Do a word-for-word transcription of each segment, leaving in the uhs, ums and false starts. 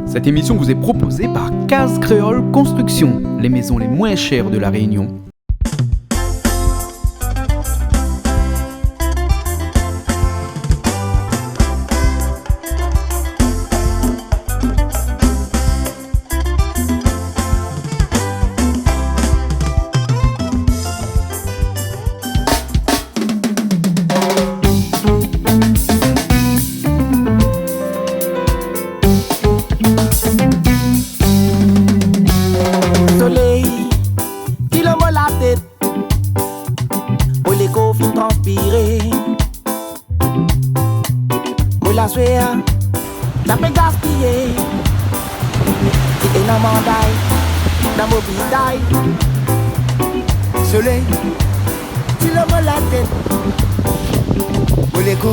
Cette émission vous est proposée par Case Créole Construction, les maisons les moins chères de La Réunion. Soley, ti lo mo la tèt. Mo lé ko fine transpiré. Mo la swé, la pé gaspiyé. Ti éna manday, dan mo bitay. Soley, ti lo mo la tèt. Mo lé ko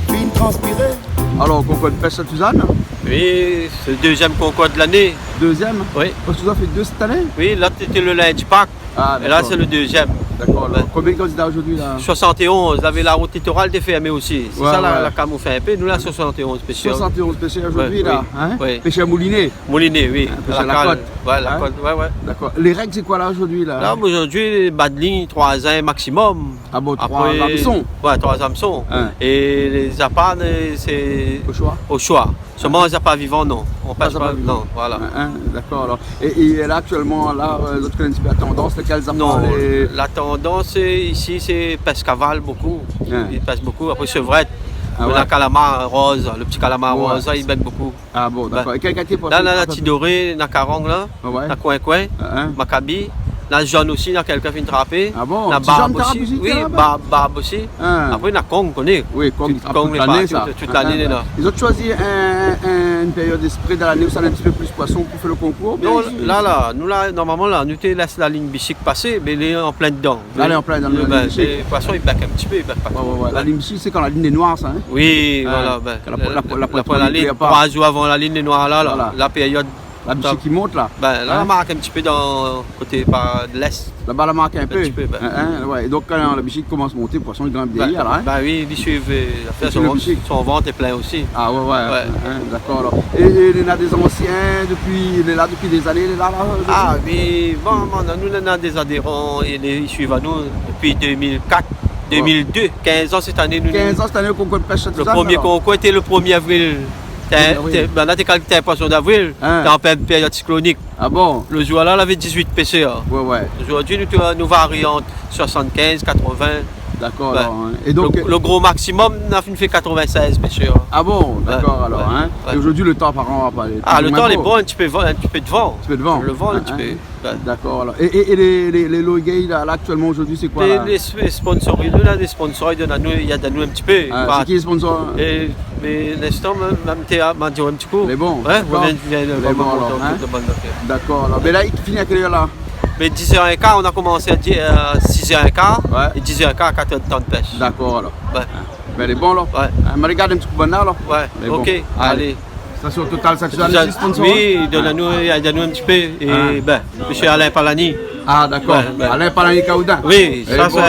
fine transpiré. Alors, concours de pêche Sainte-Suzanne ? Oui, c'est le deuxième concours de l'année. Deuxième ? Oui. Parce que vous en faites deux cette année ? Oui, l'autre c'était le lundi Pâques. Ah, d'accord. Et là, c'est le deuxième. D'accord, alors. Ouais. Combien de candidats aujourd'hui, là ? Soixante et onze. Là, il y avait la route littorale qui était fermée aussi. C'est ça, la, la cam ou fé in pé. Nous, là, soixante et onze pêcheurs. Soixante et onze pêcheurs aujourd'hui, là, hein ? Oui. Pêcheurs moulinés. Moulinés, oui. Hein, pêcheurs à la cale. À la côte. Ouais, la côte, ouais, ouais. D'accord. Les règles, c'est quoi, là, aujourd'hui, là ? Là, aujourd'hui, bas de ligne, trois uns maximum. Ah bon, trois hameçons ? Après, ouais, trois hameçons. Hein. Et les zapanes, c'est au choix. Au choix. Seulement, les zapanes vivants, non. On pêche pas, non, voilà. Hein, hein, d'accord, alors. Et, et là, actuellement, là, euh, zot i koné in ti pé la tendance, lesquels zapanes ? Non, la tendance, c'est, ici, c'est pêche cavale beaucoup. Hein. Ils pêchent beaucoup. Après, chevrette, le calamar rose, le petit calamar rose, là, ils bêtent beaucoup. Ah bon, d'accord. Et quelle qualité pour... Là, là, la ti doré, na karang, là. Ah ouais. Na koin-koin, makabi. Na jaune aussi, na kèlkin fine trapé. Ah bon ? Na barbe aussi. Oui, barbe, barbe aussi. Hein. Après, na kong, ou koné. Oui, kong, tout, kong, tout l'année, ça. Tout, toute l'année, là. Ils ont choisi un, un, une période exprès dans l'année où ça a un petit peu plus poisson pour faire le concours, bien ici ? Non, là, là, nous, là, normalement, là, nou té lès la ligne bicycle passer, mais elle est en plein dedans. Là, elle est en plein dans le bicycle. Ben, les poissons, ils bêtent un petit peu, ils bêtent pas trop. Ouais, ouais, ouais. La ligne bicycle, c'est quand la ligne est noire, ça, hein ? Oui, voilà, ben, la, la, la, la ligne, trois jours avant la ligne noire, là, là, la période La bicycle qui monte, là. Ben, là, la mark in ti pé dan, koté par l'est. Laba, la mark in pé. In ti pé, ben. Hein, hein, ouais. Et donc, quand la bicycle commence à monter, le poisson, il grimpe derrière, là, hein. Ben oui, li suiv, euh, son vant lé plin osi. Ah ouais, ouais. Ouais. Hein, hein, d'accord, alors. Et, et néna des anciens, depuis, il est là depuis des années, il est là, là, aujourd'hui ? Ah, mais bon, bon, nou néna des adhérents, i suiv anou depuis deux mille quatre, deux mille deux, quinze ans cette année, nou. Quinze ans cette année au concours de pêche Sainte-Suzanne, alors. Le premier concours était le premier avril. Té, té, ben, la té kalkil té poisson d'avril, té an plin période cyclonique. Ah bon ? Le jour-là, lavé dix-huit pêcheurs. Ouais, ouais. Aujourd'hui, nou, nou vari ant soixante-quinze, quatre-vingts. D'accord, alors, hein. Et donc, le, le gros maximum, nou la fine fé quatre-vingt-seize pêcheurs. Ah bon ? D'accord, alors, hein. Ouais. Et aujourd'hui, le temps, apparemment, va pas aller plus ou moins bon. Ah, le temps, il est bon, un petit peu de vent, un petit peu de vent. Un petit peu de vent. Le vent, un petit peu. Ouais. D'accord, alors. Et, et, et les, les, les lo i gingn la, là, actuellement, aujourd'hui, c'est quoi, là ? Les, les sp-, sponsors, nou néna des sponsors, néna nou, néna nou in ti pé. Ah, c'est qui les sponsors ? Et, mais l'instant, même, même Théa m'a dit un petit coup. Lé bon, d'accord. Hein, vous venez, vous venez, lé bon, alors, hein. D'accord, alors. Mais là, il finit à quelle heure, là ? Mais dix heures et quart, on a commencé à dix, euh, six heures et quart, ouais, et dix heures et quart, quatre heures de temps de pêche. D'accord, alors. Ouais. Hein. Ben, lé bon, alors. Ouais. Hein, ma rogard in ti kou banna, alors. Ouais, lé bon. Ok, allez. Allez. Station Total, sa, sa, sa, sponsor, oui, hein ? Li done anou, li done anou in ti pé. Ah. É, ben, monsieur Alain Palani. Ah, d'accord. Ouais, ouais. Alain Palani Caoudin. Oui, sa, sé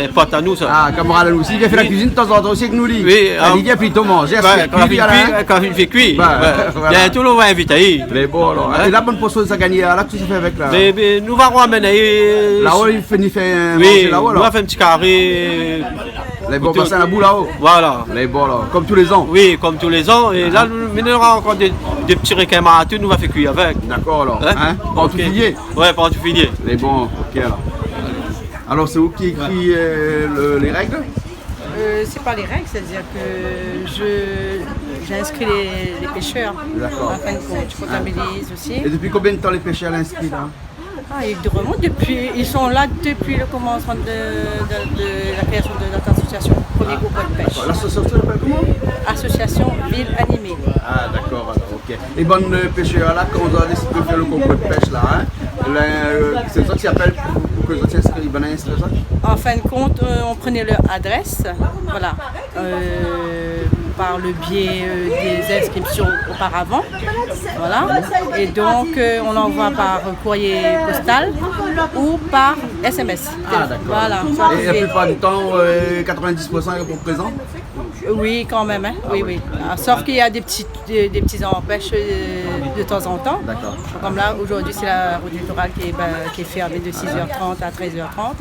in pot anou, sa. Ah, kamarad anou osi. Li vien fé la kuizine tanzantan osi avèk nou, li. Oui, li vien plito manzé, ouais, kan li fé kui, Alain. Kan li fé kui. Ben, voilà. Bientôt, nou va invité ali. Lé bon, alors. Hein ? É la, bann poisson sa gingn la, kosa sa fé avèk la ? Mé, mé nou va ramenn ali. Laba, li fé, li fé manzé laba, la. Oui, nou va fé in ti karé. Lé bon, bassin Labou laba. Voilà. Lé bon, la. Comme tous les ans. Oui, comme tous les ans. É la, nou, mé nou nora ankor dé, dé ti rékin martou, nou va fé kui avèk. D'accord, alors. Hein ? Hein ? Ok. Pantoufilier. Ouais, pantoufilier. Lé bon, ok, alors. Alors, c'est vous qui écrit, euh, le, les règles ? Euh, c'est pas les règles, c'est-à-dire que je, j'inscris les, les pêcheurs. D'accord. En fin de compte, je comptabilise aussi. Et depuis combien de temps les pêcheurs l'inscrivent, là ? Ah, il remonte depuis, ils sont là depuis le commencement de, de, de la création de notre association, premier groupe de pêche. Ah, d'accord. L'association s'appelle comment ? Association Ville Animée. Ah, d'accord, alors, ok. É bann, euh, pêcheurs la, kan zot la désid fé le concours de pêche la, hein, la, euh, sé zot i apèl pou, pou ke zot i inskri, bann inskri sa ? En fin de compte, euh, on prenait leur adresse, voilà. Euh, par le biais, euh, des inscriptions auparavant. Voilà. Et donc, euh, on envoie par courrier postal ou par S M S. Ah, d'accord. Voilà, soit privé. Et la plupart du temps, euh, quatre-vingt-dix pour cent répondent présent ? Oui, quand même, hein. Ah oui, oui. Ah, sauf qu'il y a des petits, des, des petits empêches, euh, de temps en temps. D'accord. Comme là, aujourd'hui, c'est la route du Toral qui est, ben, qui est fermée de six heures trente à treize heures trente.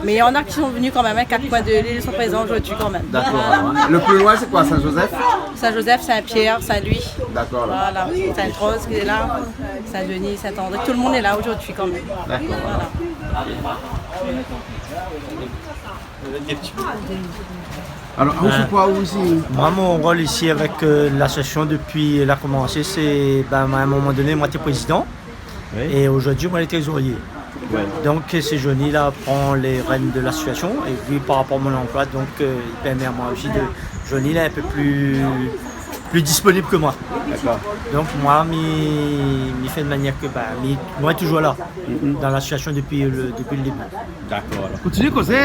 Mais il y en a qui sont venus quand même, hein, quatre coins de l'île sont présents aujourd'hui quand même. D'accord. Voilà. Le plus loin, c'est quoi, Saint-Joseph ? Saint-Joseph, Saint-Pierre, Saint-Louis. D'accord. Voilà, Sainte-Rose qui est là, Saint-Denis, Saint-André. Tout le monde est là aujourd'hui quand même. D'accord. Voilà. Alor, ou fé koi, ou, isi ? Moin, mon rol isi avèk, euh, lasosiasion dopi la komansé, sé, bin, a in moman doné, moin té prézidan. Oui. É zordi, moin lé trézorié. Ouais. Donk, sé Johnny la pran lé rèn de lasosiasion. É vi par rapor a mon anploi, donk, euh, li pèrmé amoin osi de, Johnny lé in pé pli, pli disponib ke moin. D'accord. Donk, moin, mi, mi fé de manièr ke, bin, mi, moin lé toujour la, dan lasosiasion dopi le, dopi le débi. Dakor, alor. Kontinié kozé.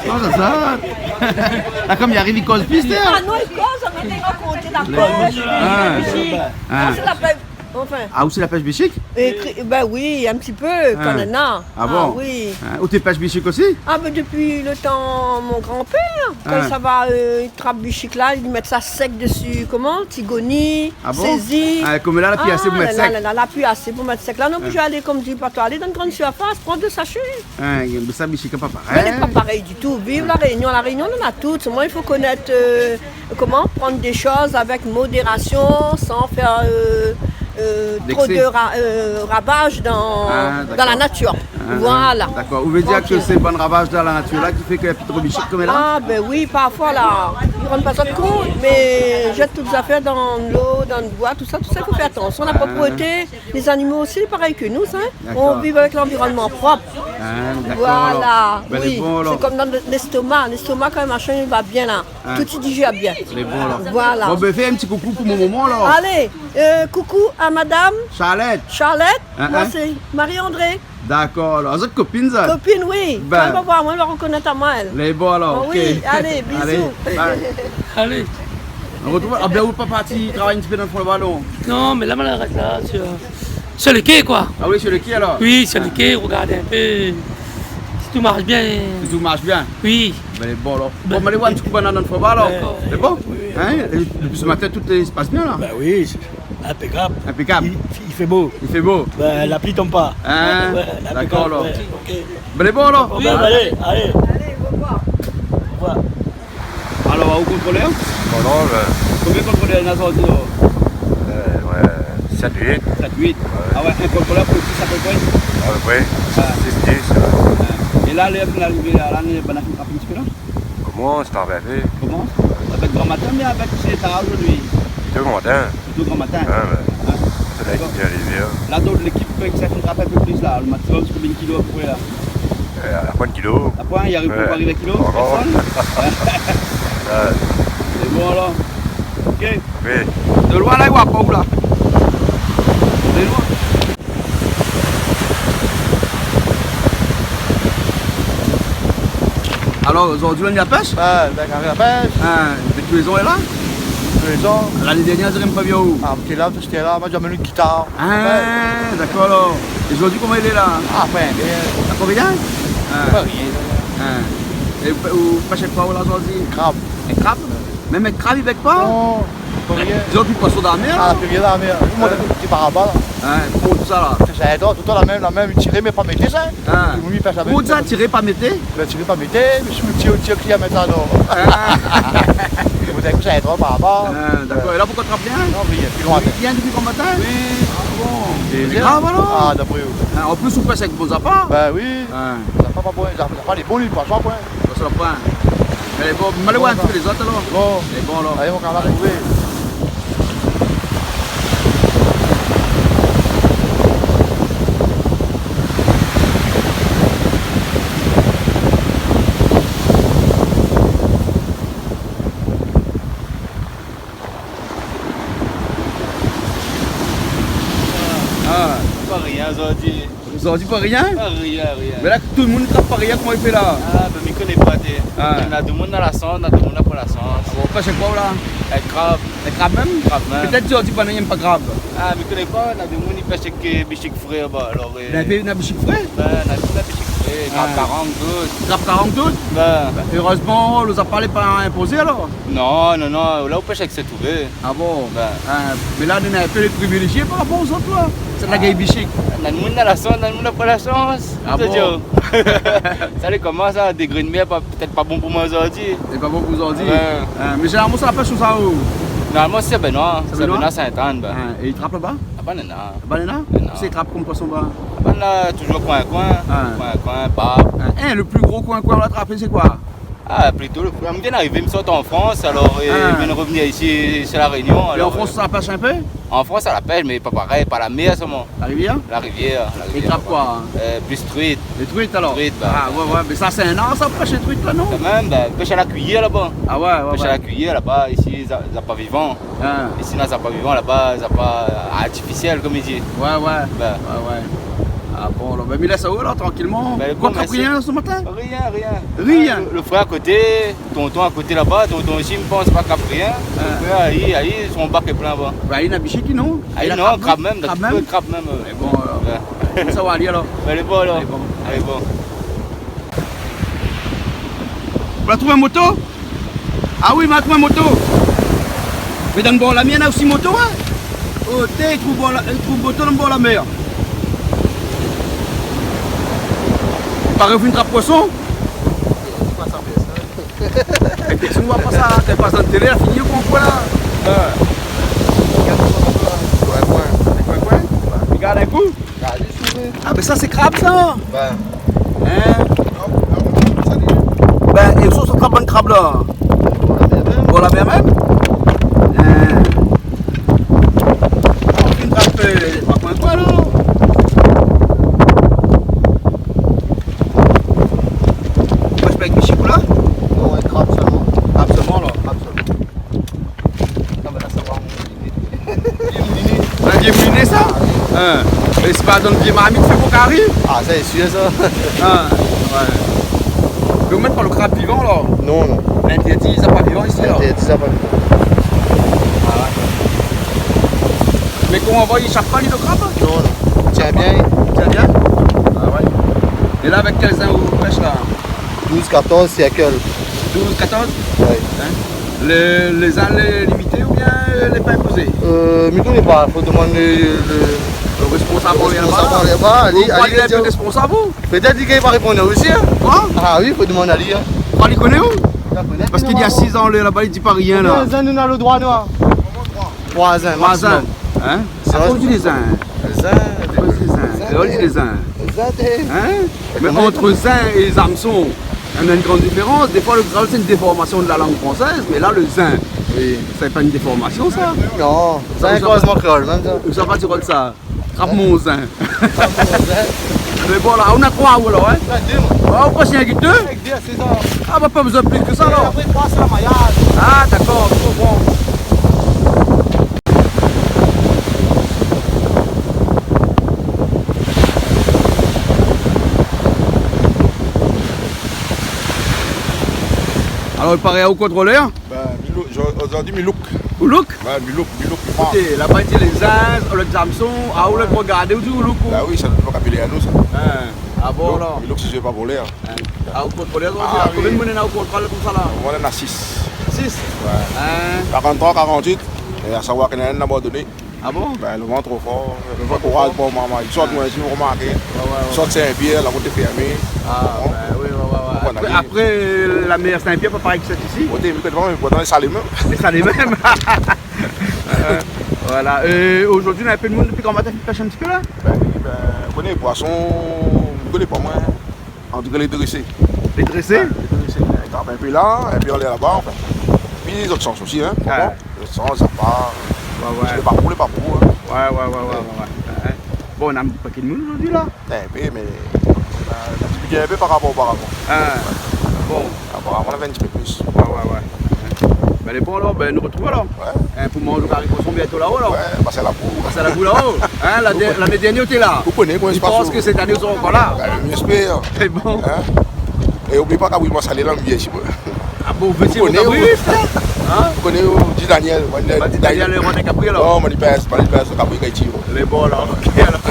Koman sa, sa ? La, kom i ariv, i koz plis, té. Ah non, i koz, mé té rakonté la pèsh. Ah. Ah. Ah, sé la pèsh, anfin. Ah, ou sé la pèsh bishik ? Ékri-, bin oui, in ti pé, kan mèm, non. Ah bon ? Ah oui. Ah, ou té pèsh bishik osi ? Ah, bin, dopi le tan mon granpèr, kan sa va, euh, i trap bishik la, i mèt sa sèk dési, koman, tigoni, sézi. Ah bon ? Ah, kom la, la pi asé pou mèt sèk. Ah la la, la pi asé pou mèt sèk. La, nou lé oblizé alé, kom di patwa, alé dan in grann sirfas, pran dé sashé. Hein, mé sa, bishik pa parèy. Mé lé pa parèy ditou. Viv La Rényon. La Rényon, nou néna tout. Sèlman, i fo konèt, euh, koman pran dé shoz avèk modérasion, san fé, euh, euh, tro de ra-, euh, ravaz dan, dan la natir. Ah, dakor. Voilà. Dakor. Ou vé dir ke sé bann ravaz dan la natir la ki fé ke na pi tro bishik kom la ? Ah, bin oui, parfoi, la, i rann pa sa kont, mé zèt tout zafèr dan lo, dan boi, tousa, tousa, i fo fé atansion. La propreté, lé zanimo osi, parèy ke nou, sa, hein. Dakor. Nou viv avèk lanvironnman prop. Ah, dakor, alor. Voilà, oui. Bin, lé bon, alor. Sé kom dan lèstoma. Lèstoma, kan in mashin i va bien, la, tout i dijèr bien. Lé bon, alor. Voilà. Bon, bin, fé in ti koukou pou mon momon, alor. Alé, euh, koukou a madam Charlette. Charlette. Hein, hein. Moin, sé Marie-André. Dakor, alor. Zot lé kopine, sa ? Kopine, oui. Bin. Kan èl va voir amoin, èl va rokonèt amoin, èl. Lé bon, alor. Ah OK. Oui, alé, bizou. Alé, bye. Alé. Nou artrouv. Ah bin, ou la pa parti travay in ti pé dan le fon le balon ? Non, mé la, moin la rès la, sur, sur le quai, koi. Ah oui, sur le quai, alor ? Oui, sur le quai, regard in pé si tout i marsh bien. Si tout i marsh bien ? Oui. Bin, lé bon, alor. Bon, mé alé voir in ti kou banna dan le fon le balon, alor. Ouais. Lé bon ? Oui. Hein ? É dopi se matin, tout, euh, i pas bien, la ? Bin oui, sé inpékab. Inpékab. I, i fé bo. I fé bo. Bin, la pli i tonm pa. Hein ? Ouais, inpékab, dakor, alor. Ouais, OK. Bin, lé bon, alor. Oui, alé, alé. Alé, au revoir. Au revoir. Alor, ou kontrolèr ? Kontrolèr, euh. Konbien kontrolèr néna zordi, la ? Euh, ouais, sèt, uit. Sèt, uit. Ouais. Ah ouais, in kontrolèr pou sis a pé pré ? A pé pré. Ouais. Sis, dis, ouais. Ouais. É la, lèr fine arivé la, la, banna fine trap in ti pé la ? Komans, trap in pé. Komans ? Avèk gran matin, mé avèk, sé tar zordi ? Plito gran matin. Plito gran matin. Ouais, ouais. Hein ? Solèy i vien arivé, hein. Dakor. La, donk, lékip, euh, ki sa fine trap in pé plis, la, le maximum, sé konbien kilo a pé pré, la ? Euh, a poin kilo. A poin, i ariv pa ariv a kilo ? Ankor. Pèrsone ? Ouais. Lé bon, alor. OK. Oui. De loin, la, i voi pa ou, la ? De loin. Alor, zordi, ou la pèsh ? Ouais, bin, kan la pèsh. Hein, dopi tou lé zan, ou lé la ? Tou lé zan. Lané dèrnièr, zot la pa vi aou ? Ah, té la, té la, moin, la amenn in gitar. Ah, dakor, alor. É zordi, koman i lé, la ? Ah, bin, bien. Dakor, bien ? Hein. Pa rien. Hein. É ou, ou pèsh koi, ou, la, zordi ? Krab. In krab ? Mèm in krab i bèk pa ? Non, pa rien. Zot i pran poison dan la mèr, la ? Ah, pi rien dan la mèr. Ou mont in ti pé par laba, la. Hein, pou sa, la. Sé sa, tout la mèm, la mèm, tiré, mé pa mété, sa. Hein. Ou mi pèsh avèk. Pou sa, tiré, pa mété ? Bin, tiré, pa mété, mé si ou tir, ou tir, ki a mèt sa, non ? Ah. Ou mont in ti pé par laba. Ah, dakor. É la, poukoi trap rien ? Non, rien, pi loin. Rien dopi bon matin ? Oui. Ah bon. Sé grav, alor ? Ah, dapré ou. Hein, an plis, ou pèsh avèk bon zapa. Bin oui. Hein. Zapa pa bon, zapa, zapa lé bon, li, poison, poin. Poison, poin. Mé bon, ma alé voir in ti pé lézot, alor. Bon. Lé bon, alor. Alé, mon kamarad, trouvé. Ah. Pa rien, zordi. Zordi, pa rien ? Pa rien, rien. Mé la, tout le moun i trap pa rien, koman i fé, la ? Ah, bin, mi koné pa, té. Ah. Na domoun na la sans, na domoun na pa la sans. Ah bon, ou pèsh koi, la ? Eh, krab. In krab mèm ? Krab mèm. Pétèt zordi, banna i èm pa krab. Ah, mi koné pa, na domoun i pèsh èk, euh, bishik fré, ba, alor, euh. Na, na bishik fré ? Bin, na, na bishik É, trap karang tout. Trap karang tout ? Bin. Bin, érèzman, lo zapa lé pa inpozé alor ? Non, non, non, la ou pèsh èk sé touvé. Ah bon ? Bin. Hein, mé la, nou lé in pé lé privilézié par rapor lézot la. Sé la gay bichik. Néna moun na la shans, néna moun na pa la shans. Ah bon ? Sa lé koman sa, dégré d'mèr, pa, pétèt pa bon pou moin zordi. Lé pa bon pou zordi. Ouais. Hein, mé zénéralman sa la pèsh ousa ou ? Normalman sé Benoît, sé Benoît ? Sé Benoît Sainte-Anne, bin. Hein, é i trap laba ? Laba néna. Laba néna ? Néna. Sé trap konm poison ba ? Laba néna toujour koin-koin. Hein. Koin-koin, barb. Hein, hein, lo pli gro koin-koin ou la trapé sé koi ? Ah, plito lo, mi vien arivé, mi sort an Frans, alor, é mi vien revnir isi, sur La Réunion. É an Frans sa la pèsh in pé ? An Frans sa la pèsh, mé pa parèy, pa la mèr solman. La rivièr ? La rivièr, la rivièr. É trap koi ? Euh, plis truit. Lé truit alor ? Truit, bin. Ah ouais, ouais, mé sa sé in ar sa, pèsh lé truit la, non ? Kanmèm, bin, pèsh a la kuiyèr laba. Ah ouais, ouais, ouais. Pèsh a la kuiyèr laba, isi, zapa vivan. Hein. Isi néna zapa vivan, laba zapa artifisièl, konm i di. Ouais, ouais. Bin. Ouais, ouais. Ah bon, alor, bin, mi lès aou alor trankilman. Bin, bon, mèrsi. Ou la trap rien se matin ? Rien, rien. Rien ? Lo, lo frèr a koté, tonton a koté laba, tonton isi, mi pans pa trap rien. Hein. Lo frèr, ali, ali, son bak lé plin laba. Bin, li na bichik, non ? Ah non, trap mèm, trap mèm. Trap mèm, euh. Mé bon, alor. Ouais. Sa va alé alor. Bin, lé bon alor. Lé bon. Lé bon. Ou la trouv in moto ? Ah oui, ma trouv in moto. Mé dan bor la mèr néna osi moto, hein ? Oh, té, i trouv bor la, i trouv moto dan bor la mèr. Parèy ou fine trap poison. Koi sa fé sa ? É pèrsone i voi pa sa, kan i pas dan télé, la fini, ou konpran la. Ouais. Koin, koin. Koin, koin. Gard in kou. Ah, mé sa sé krab sa ? Bin. Hein ? Non, non, sa di. Bin, é ousa sa trap bann krab la ? Bor la mèr mèm. Bor la mèr mèm ? Hein. Ou fine trap, euh, pa koin-koin la. Ou pèsh pa èk bichik ou la ? Non, ouais, krab solman. Krab solman la. Krab solman. Ah, bin la, sa va. In vié mouliné sa ? Hein. É sé pa dan vié marmit i fé pou kari ? Ah, sa lé sir sa. Hein, ouais. Mé ou mèt pa lo krab vivan la ? Non, non. Intèrdi, zapa vivan isi la ? Intèrdi, zapa vivan. Ah ouais. Mé koman i sap pa li lo krab ? Non, non. Tien bien. Tien bien ? Ah ouais. É la, avèk kèl zin ou pèsh la ? Douz, katorz, sèrkèl. Douz, katorz ? Ouais. Hein ? Lé, lé zin lé limité oubien, euh, lé pa inpozé ? Euh, mi koné pa, fo demann le, le, le responsab laba la. Ou kroi li lé in pé responsab ou ? Pétèt li gingn pa réponn osi, hein. Koi ? Ah oui, fo demann ali, hein. Ou kroi li koné ou ? Parske li lé asiz anlèr laba, li di pa rien la. Konbien zin nou na lo droi, nou ? Troi zin maximum. Troi zin, hein ? Zin. Akoz di lé zin. Zin, akoz di lé zin. Zin, zin. Hein ? Mé ant zin é zamson, néna in gran diférans. Défoi lo kréol sé in déformasion de la lang fransèz, mé la lo zin, oui, sé pa in déformasion sa ? Non, zin, sé in kozman kréol mèm sa. Ou sa pa di koi sa ? Trap mon zin. Trap mon zin. Mé bon la, ou na troi ou la, hein ? Na dé, moin. Ah, ou pas in git dé ? Avèk dé, sé sa. Ah, ba, pa bezoin plis ke sa la. É apré, troi sé la mayaz. Ah, dakor, mi konpran. Alor, i paré aou kontrolèr ? Bin, mi lou-, zordi mi louk. Ou louk ? Ouais, mi louk, mi louk, mi pran. Oté, laba i di lé zin, lé zamson, aou lé gro gardé, ou di ou louk ou ? Ba oui, sa nou pa kapilé anou sa. Hein. Ah bon, alor ? Mi louk si mi vé pa volèr. Hein. Ah, ou kontrolèr, ou di, ah oui. Konbien moun néna ou kontrol konmsa la ? Moin néna sis. Sis ? Ouais. Hein ? Karant-troi, karant-uit, é a savoir ke néna inn la abandonné. Ah bon ? Bin, lo van tro for. Lo van tro for. Kouraj pou momon. I sort, moin, si ou romarké. Ouais, ouais, ouais. Sort Sin-Pièr, la rout lé fèrmé. Ah, bon. Bin oui, ouais, ouais, ouais. Apré, apré, la mèr Sin-Pièr, pa parèy ke sèt isi. Oté, mi koné pa, mé pourtan, sa lé mèm. Mé sa lé mèm. Euh, voilà. Euh, zordi, néna in pé d'moun dopi gran matin i pèsh in ti pé la ? Bin oui, bin, ou koné, poison, ou koné pa moin. An tou ka, lé drésé. Lé drésé ? Ouais, lé drésé. Lé trap in pé la, in pé anlèr laba, anfin. Pi lézot shans osi, hein, konpran ? Ouais. Lé shans, zapa. Ouais, ouais. Lé pa pou, lé pa pou, hein. Ouais, ouais, ouais, ouais, ouais, ouais. Hein. Bon, néna in pakèt moun zordi la. In pé, mé na, na diminié in pé par rapor oparavan. Ah, bon. Oparavan, navé in ti pé plis. Ouais, ouais, ouais. Bin, lé bon alor, bin, nou artrouv alor. Ouais. Hein, pou manz lo kari poison bientô la-o alor. Ouais, pasé la bou. Pasé la bou la-o. Hein, la dé-, lané dèrnièr, ou té la. Ou koné koman i spas. Mi pans ke sèt ané, ou sra ankor la. Bin, mi éspèr. Sé bon. Hein ? É oubli pa Kabri Masalé la, mi vien isi, moin. Ah bon, ou vé di Kabri ? Ou koné, ou ? Hein ? Ou koné, euh, di Daniel, Daniel, Daniel, Daniel. Lé roi dé kapri, alor ? Non, mé li pèsh, pa li pèsh, kapri, li tir. Lé bon, alor. Ok, alor.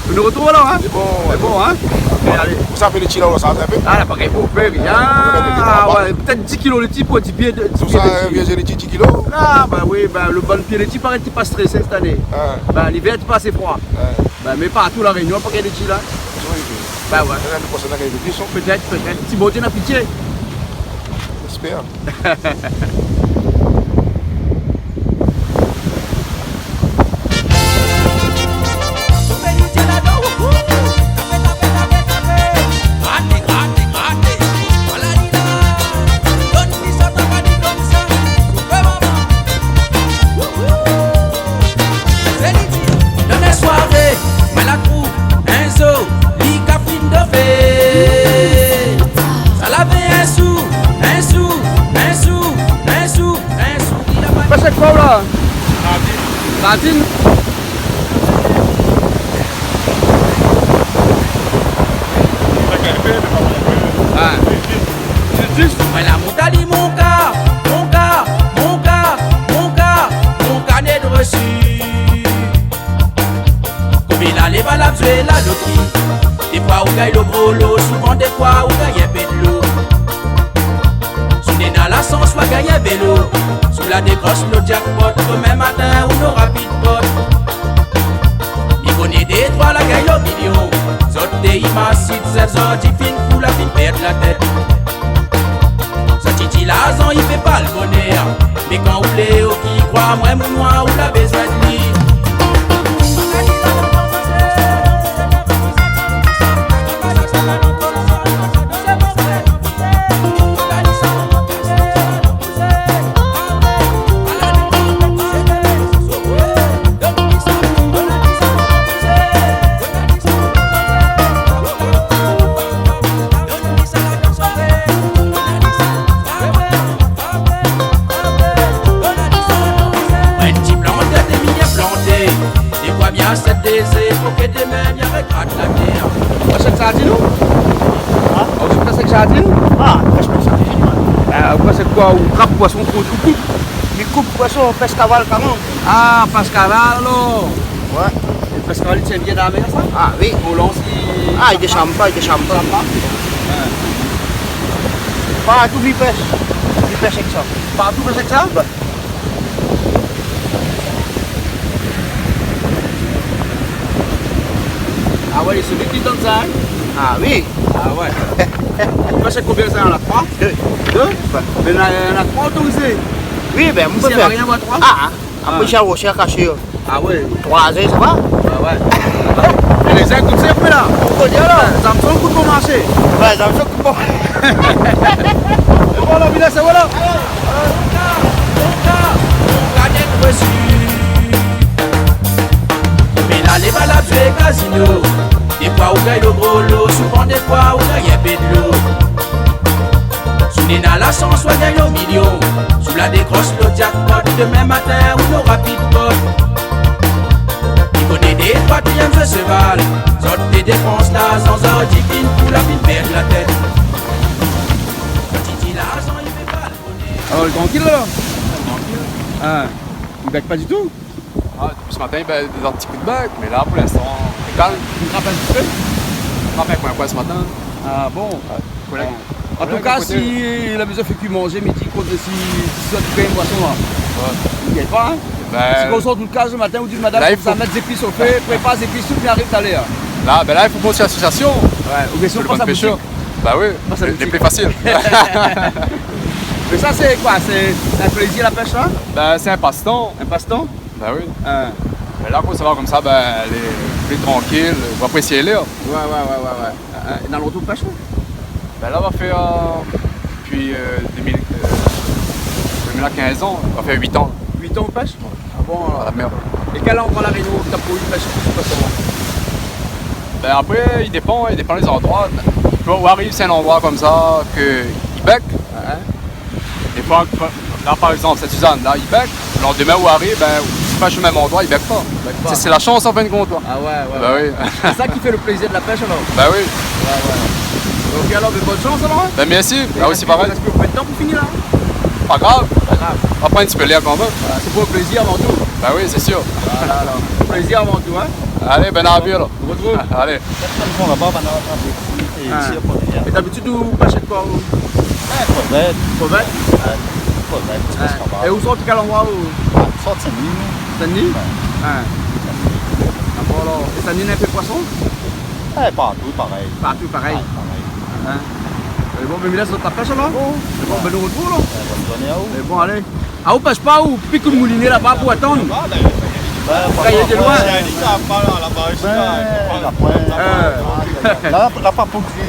Nou artrouv, alor, hein ? Lé bon, ouais. Lé bon, hein ? Alé, alé. Ou sa fé lé ti la, ou sa fé ? Ah, la pa gingn pou fé rien. Ah, ouais, pétèt dis kilo lé ti pou dis pié de, dis pié lé ti. Sa, euh, vié lé ti, dis kilo ? Ah, ben oui, ben, le bon pié lé ti, parèt, i pa strésé sèt ané. Ah. Ben, livèr, i pa asé froi. Ah. Ben, mé partou La Rényon, pa gingn lé ti la. Oui, oui. Ben ouais. Lané proshèn, la gingn lé ti. Pétèt, pétèt. Si Bondié na pitié. J'espère. Dann in soiré, moin la trouv in zo, li ka fine dofé. Sa lavé in sou, in sou, in sou, in sou, in sou, li la pa. Pass koi la ? Sardine. Sardine. Ah. Zis. Moin la mont ali mon ka, mon ka, mon ka, mon ka, mon kané de resi. Konm li la lé valab zoué la lotri. Défoi ou gingn lo gro lo, souvan défoi ou gingn in pé dolo. Si ou néna la shans, ou va gingn in vélo. Si ou la dékros lo jackpot, domin matin ou nora pi de pot. Mi koné dé troi la gingn lo milion. Zot té i masit zèf, zot i fine fou, la fine pèrd la tèt. Sa ti di larzan i fé pa lo bonèr. Mé kan ou lé oki, kroi amoin, mon noir, ou la bézoin de li. Moin ti plantèr, dé milié planté. Défoi mi asèt dé zé, pou ke domin mi arèt grat la tèr. Ou pèsh èk sardine, ou ? Hein ? Ou pèsh èk sardine ? Ah, pèsh pa sardine, moin. Euh, ou pèsh èk koi ? Ou trap poisson, ou koup ? Mi koup poisson, pèsh kaval kanmèm. Ah, pèsh kaval, alor. Ouais. É pèsh kaval, i tien bien dann la mèr, sa ? Ah oui. Ou lans, i... Ah, i désham pa, i désham pa. Désham pa ? Ouais. Partou mi pèsh. Mi pèsh èk sa. Partou pèsh èk sa ? Ouais. Ah ouais, sé li ki donn sa, hein ? Ah oui. Ah ouais. Ou pèsh konbien sa, la troi ? Dé. Dé ? Ouais. Mé na, na troi otorizé. Oui, ben, ou pé fèr. Isi, na rien, moin, troi. Ah, ah. Apré, ah, sa, ou shèrsh kashé, hein. Ah ouais. Troi zèr, sa va ? Ah ouais. Lé zin i kout shèr, apré, la. Ou koné, alor ? Ouais, sa mi sanm i kout bon marshé. Ouais, sa mi sanm i kout bon. Voilà, Minas, voilà. Mé la lé valab zoué kazino. Défoi ou gingn lo gro lo, souvan défoi ou gingn in pé dolo. Si ou néna la shans, ou va gingn lo milion. Si ou la dékros lo jackpot, domin matin ou nora pi de pot. Mi koné dé troi i èm zoué sheval. Zot té dépans larzan, zot i fine fou, la fine pèrd la tèt. Kan i di larzan i fé pa lo bonèr. Alor, lé trankil, la ? Trankil. Ah, i bèk pa ditou ? Ah, dopi se matin, ben, dé ti kou de bèk, mé la, pou linstan, lé kalm. Ou trap in ti pé ? Trap in koin, koin se matin. Ah bon ? Ouais. Kolèg. An tou ka, kolèg a koté, si la bézoin fé kui manzé midi, koté si, si zot i gingn poisson, la. Ouais. I gingn pa, hein ? Ben, si kan ou sort out kaz le matin, ou di madam, la, i fo sa mèt zépis o fé, prépar zépis, tout, mi ariv talèr. La, ben la, i fo bosé asosiasion. Ouais, oubien sinon, pas a boutik. Bah oui, pas a boutik. Lé pli fasil. Mé sa, sé koi ? Sé in plézir, la pèsh, la ? Ben, sé in pastan. In pastan ? Bah oui. Hein. Mé la, kan sa va konmsa, ben, lé pli trankil, ou aprésié lèr. Ouais, ouais, ouais, ouais, ouais. Euh, euh, na lontan ou pèsh, ou ? Ben la, va fèr, euh, dopi, euh, deux mille, euh, deux mille quinze an, va fèr uit an. Uit an ou pèsh ? Ah bon, alor. A la mèr. É kèl androi La Rényon ou la pou pèsh, i pas koman ? Ben apré, i dépan, i dépan lé zandroi. Ou ariv, sé in androi konmsa ke i bèk. Ouais. Défoi, la, par égzanp, Sint-Sizane, la, i bèk. Landomin ou ariv, ben, ou pèsh o mèm androi, i bèk pa. I bèk pa. Sé, sé la shans, an fin de kont, koi. Ah ouais, ouais, ouais. Bah oui. Sé sa ki fé le plézir de la pèsh, alor. Bah oui. Ouais, ouais. Donk alor, ben, bone shans, alor, hein. Ben mèrsi. É a osi, parèy. Rès plis konbien de tan pou fini, la ? Pa grav. Ah. On prend un petit peu l'air quand même. Voilà, c'est pour le plaisir avant tout. Bah oui, c'est sûr. Voilà, alors. Plaisir avant tout, hein. Allez, ben, à la ville. On retrouve. Allez. Personne ne va pas, on va attraper. Et Ah. ici, on prend l'air. Et d'habitude, ou pèsh koi, ou ? Eh, crevette. Crevette ? Ouais, crevette, c'est pas grave. Et ou sort kèl landroi, ou ? Ah, sort Saint-Denis, nous. Saint-Denis ? Ouais. Ah. D'accord, alors. Et Saint-Denis, na in pé poisson ? Eh, partou, parèy. Partou, parèy. Ouais, parèy. Hein ? Euh, bon, ben, mi lès zot la pèsh, alor. Bon. Bon, ben, nou artrouv, alor. Eh, bonne journée à vous. Mais bon, allez. Ah, ou pèsh pa, ou pik in mouliné laba pou atann. Laba, d'ailleurs. Ben, Kayé de loin. Chali, sa pa la, laba osi, la. Ben, la pointe. Euh. La, la pa pou di,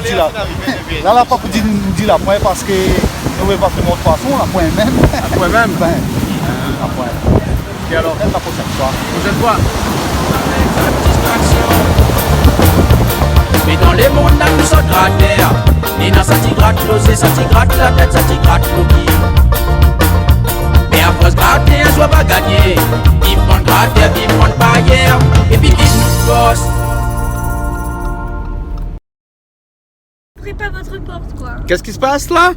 di la. Allez, la, la pa pou di, di la pointe parske nou vé pa fé mont poisson, la pointe mèm. La pointe mèm. Ben, la pointe. Et alors ? Peut-être la prochaine fois. Prochaine fois. Mé dan le monn la, nou sort gratèr. Néna sa ti grat lo zié, sa ti grat la tèt, sa ti grat lo pié. Mé afors graté, in zour va gagné. Viv bann gratèr, viv bann payèr. Épi viv nout fors. Ouvrez pas votre porte, quoi. Qu'est-ce qui se passe là ?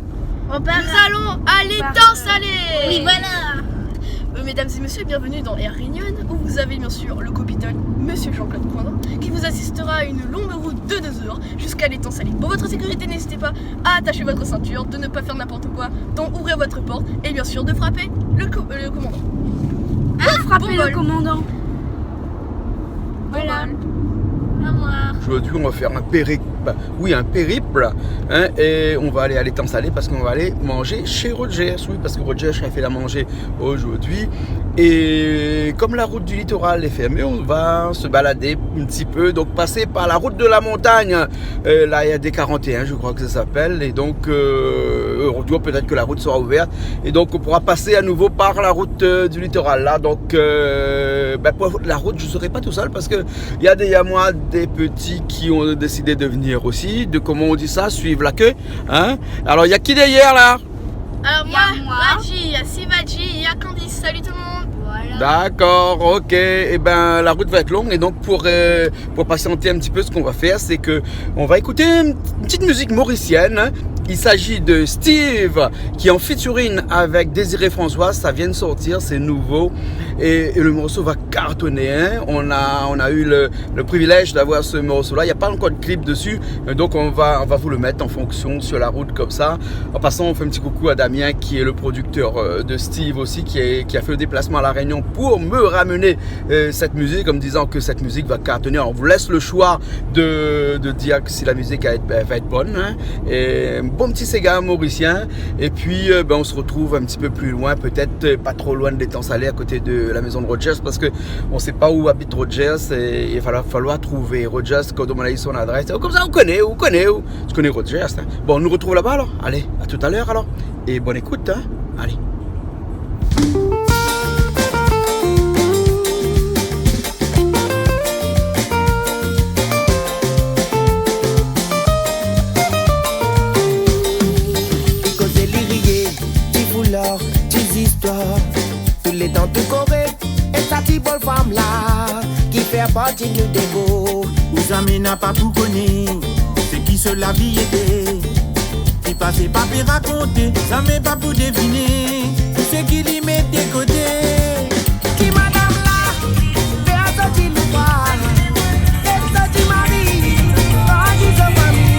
On part. Nous allons à l'Étang-Salé. Oui, voilà. Euh, mesdames et messieurs, bienvenue dans Air Réunion, où vous avez bien sûr le copilote, monsieur Jean-Claude Coindin, qui vous assistera à une longue route de deux heures jusqu'à l'Étang-Salé. Pour votre sécurité, n'hésitez pas à attacher votre ceinture, de ne pas faire n'importe quoi, donc ouvrez votre porte et bien sûr de frapper le co-, euh, le commandant. Ah, frapper le commandant. Bon vol. Voilà. Au revoir. Aujourd'hui, on va faire un périple. Oui, un périple, hein, et on va aller à l'Étang-Salé parce qu'on va aller manger chez Rogers. Oui, parce que Rogers a fait la manger aujourd'hui. Et comme la route du littoral est fermée, on va se balader un petit peu, donc passer par la route de la montagne. Euh, la R D quarante et un, je crois que ça s'appelle. Et donc, euh, un jour, peut-être que la route sera ouverte. Et donc, on pourra passer à nouveau par la route, euh, du littoral, là. Donc, euh, ben, pour la route, je serai pas tout seul parce que il y a derrière moi des petits qui ont décidé de venir aussi, de, comment on dit ça, suivre la queue, hein. Alors, il y a qui derrière, là ? Alors, il y a moi, moi. Raji, il y a Sivaji, il y a Candice. Salut tout le monde. Voilà. D'accord, ok. Eh ben, la route va être longue et donc pour, euh, pour patienter un petit peu, ce qu'on va faire, c'est que on va écouter une, une petite musique mauricienne, hein. Il s'agit de Steve qui est en featuring avec Désiré François. Ça vient de sortir, c'est nouveau et, et le morceau va cartonner, hein. On a, on a eu le, le privilège d'avoir ce morceau-là. Il y a pas encore de clip dessus, euh, donc on va, on va vous le mettre en fonction sur la route comme ça. En passant, on fait un petit coucou à Damien, qui est le producteur, euh, de Steve aussi, qui est, qui a fait le déplacement à La Réunion pour me ramener, euh, cette musique, en me disant que cette musique va cartonner. On vous laisse le choix de, de dire que si la musique va être, va être bonne, hein. Et un bon petit séga mauricien. Et puis, euh, ben, on se retrouve un petit peu plus loin, peut-être, euh, pas trop loin de l'Étang-Salé, à côté de la maison de Rogers, parce que on sait pas où habite Rogers, et il va falloir, falloir trouver Rogers, kan ou domann ali son adrès. Comme ça, ou koné, ou koné, ou, ou koné Rogers, hein. Bon, on nous retrouve là-bas alors. Allez, à tout à l'heure alors. Et bonne écoute, hein. Allez. Ti kozé, li riyé, ti foulor, ti zistoir. Tout lé dan tout koré, é sa ti bol fanm la, ki fé parti nou dé gro. Ou zamé na pa pou koné, sé ki sa la vi été. Ki pasé pa pé rakonté, zamé pa pou deviné, sé ki li mèt dé koté. Ti madam la, fé asanti nou pa, fé asanti mari, pa di sa fanmi,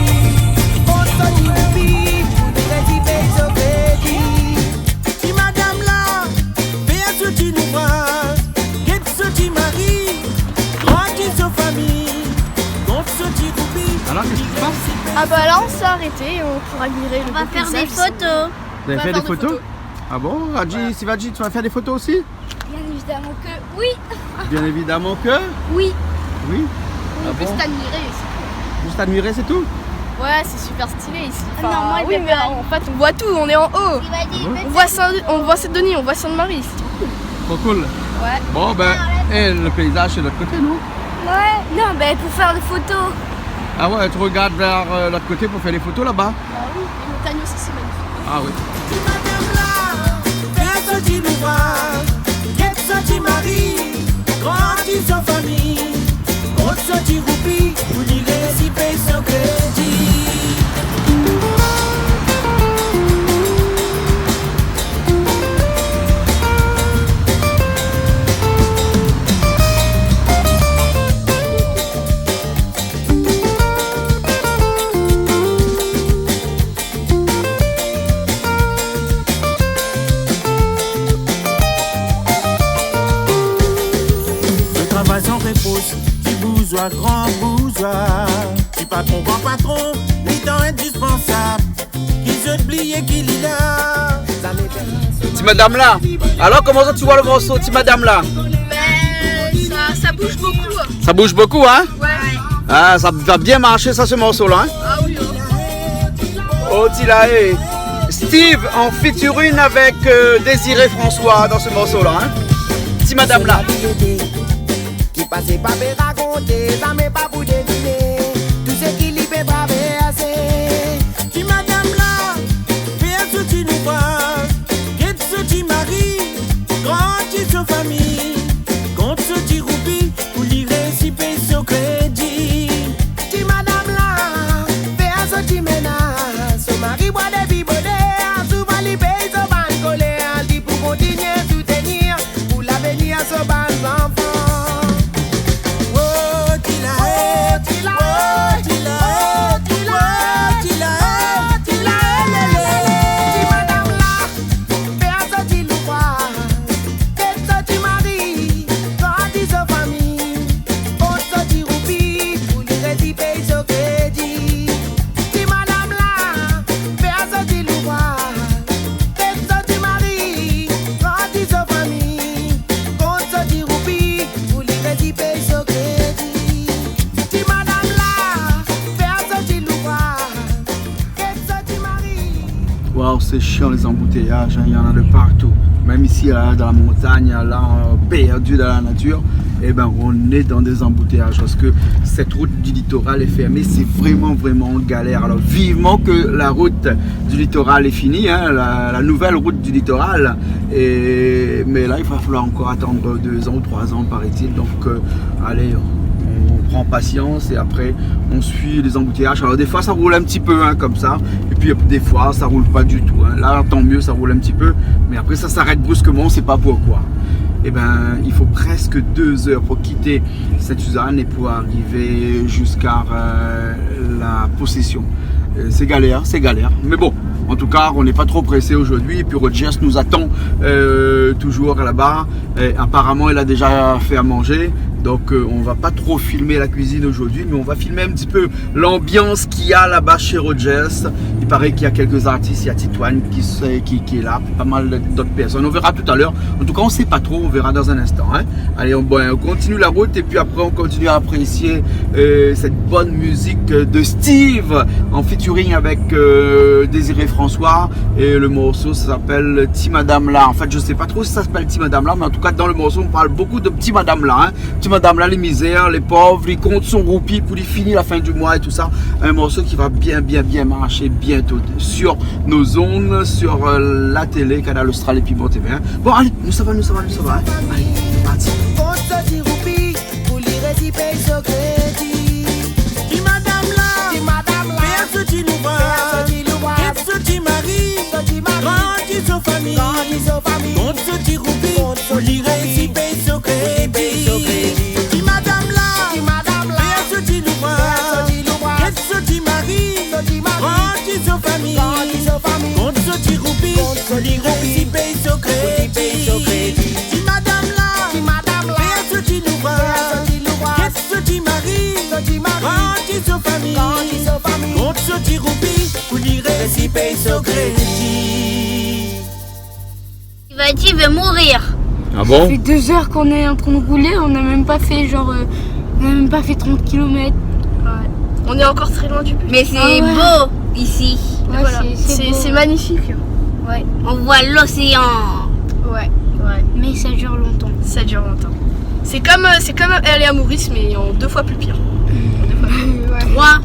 konsa ti roupi, pou li rési pèy so krédi. Ti madam la, fé asanti nou pa, fé asanti mari, pa di sa fanmi, konsa ti roupi. Alors, qu'est-ce qui se passe ? Ah bah là, on s'est arrêté et on pour admirer le beau paysage. On va faire des photos. Vous allez faire des photos ? Ah bon, Raji, Sivaji, tu vas faire des photos aussi ? Bien évidemment que oui. Bien évidemment que ? Oui. Oui ? Ah bon ? Juste admirer, c'est tout. Juste admirer, c'est tout ? Ouais, c'est super stylé ici. Enfin, non, moi, je vais pas. Oui, mais en fait, on voit tout, on est en haut. On voit Saint-, on voit Saint-Denis, on voit Sainte-Marie, c'est trop cool. Trop cool. Ouais. Bon, ben, eh, le paysage, c'est de l'autre côté, non ? Ouais, non, ben, pour faire des photos. Ah ouais, tu regardes vers, euh, l'autre côté pour faire les photos là-bas ? Bah oui, les montagnes aussi, c'est magnifique. Ah oui. Ti madam la, fé asanti nou pa, fé asanti mari, pa di sa fanmi, konsa ti roupi, pou li rési pèy so krédi. Pos, ti bouzwa, gran bouzwa, ti patron, gran patron, li dan endispansab, ki zot bliye ki li la. Ti madam la. Alors, comment ça, tu vois le morceau, Ti madam la ? Ben, ça, ça bouge beaucoup, hein. Ça bouge beaucoup, hein ? Ouais. Ah, ça va bien marcher, ça, ce morceau-là, hein ? Ah oui, oh. Oh, ti la, eh. Steve en featuring avec, euh, Désiré François dans ce morceau-là, hein. Ti madam la. Ki pasé pa pé rakonté, sa mé pa pou deviné tou sak li pé travèrsé. Ti madam la, fé aso ti louvraz, gèt so ti mari, grandi so fami, kont so ti roupi, pou li rési péy so krédi. Ti madam la, fé aso ti ménaz, so mari bwar dépi bonèr, souvan li péy so bann kolèr, li pou kontinié soutenir pou lavenir so bann zanfan. Oh, ti la, oh, ti la, oh, ti la, oh, ti la, oh, ti la, oh, ti la, eh, lé, lé. Ti madam la, fé aso ti louvraz, gèt so ti mari, grandi so fami, kont so ti roupi, pou li rési péy so krédi. Ti madam la, fé aso ti louvraz, gèt so ti mari, grandi so fami, kont so ti roupi, pou li rési péy so krédi. Ti madam la, fé aso ti louvraz, gèt so ti mari. Waouh, c'est chiant les embouteillages, hein, il y en a de partout. Même ici, là, dans la montagne, là, euh, perdu dans la nature, eh ben, on est dans des embouteillages parce que cette route du littoral est fermée, c'est vraiment, vraiment galère. Alors, vivement que la route du littoral est finie, hein, la, la nouvelle route du littoral. Et, mais là, il va falloir encore attendre deux ans ou trois ans, paraît-il. Donc, euh, allez, on, on prend patience et après, on suit les embouteillages. Alors, des fois, ça roule un petit peu, hein, comme ça. Et puis, des fois, ça roule pas du tout, hein. Là, tant mieux, ça roule un petit peu. Mais après, ça s'arrête brusquement, on sait pas pourquoi. Eh ben, il faut presque deux heures pour quitter Sainte-Suzanne et pour arriver jusqu'à, euh, La Possession. Euh, c'est galère, c'est galère. Mais bon, en tout cas, on n'est pas trop pressé aujourd'hui. Et puis Rogers nous attend, euh, toujours là-bas. Et apparemment, il a déjà fait à manger. Donc, euh, on va pas trop filmer la cuisine aujourd'hui, mais on va filmer un petit peu l'ambiance qu'il y a là-bas chez Rogers. Il paraît qu'il y a quelques artistes, il y a Titoine qui, se- qui, qui est là, pas mal d'autres personnes. On verra tout à l'heure. En tout cas, on sait pas trop, on verra dans un instant, hein. Allez, on, bon, on continue la route et puis après, on continue à apprécier, euh, cette bonne musique de Steve en featuring avec, euh, Désiré François. Et le morceau, ça s'appelle Ti madam la. En fait, je sais pas trop si ça s'appelle Ti madam la, mais en tout cas, dans le morceau, on parle beaucoup de Ti madam la, hein. Ti madam la, lé mizèr, lé pov, li kont son roupi pou li fini la fin du mois et tout ça. Un morceau qui va bien, bien, bien marcher bientôt sur nos ondes, sur, euh, la télé, Kanal Austral et Piment T V, hein. Bon, allez, nou sava, nou sava, nou sava, hein. Allez, parti. Kont so ti roupi, pou li rési péy so krédi. Ti madam la, ti madam la, fé aso ti louvraz, fé aso ti louvraz, gèt so ti mari, so ti mari, grandi so fami, grandi so fami, kont so ti roupi, kont so ti roupi, pou li rési péy so krédi. Ti madam la, ti madam la, fé aso ti louvraz, fé aso ti louvraz, gèt so ti mari, so ti mari, grandi so fami, grandi so fami, kont so ti roupi, kont so ti roupi, pou li rési péy so krédi. Ti madam la, ti madam la, fé aso ti louvraz, fé aso ti louvraz, gèt so ti mari, so ti mari, grandi so fami, grandi so fami, kont so ti roupi, pou li rési péy so krédi. Ti va, ti va mourir. Ah bon ? Ça fait deux heures qu'on est en train de rouler, on n'a même pas fait, genre, euh, on n'a même pas fait trente kilomètres. Ouais. On est encore très loin du but. Mais c'est beau ici. Ah ouais. Ouais, voilà. C'est, c'est beau, c'est magnifique. Ouais. On voit l'océan. Ouais, ouais. Mais ça dure longtemps. Ça dure longtemps. C'est comme, euh, c'est comme aller à Maurice, mais en deux fois plus pire. En deux fois plus pire. Ouais. Trois.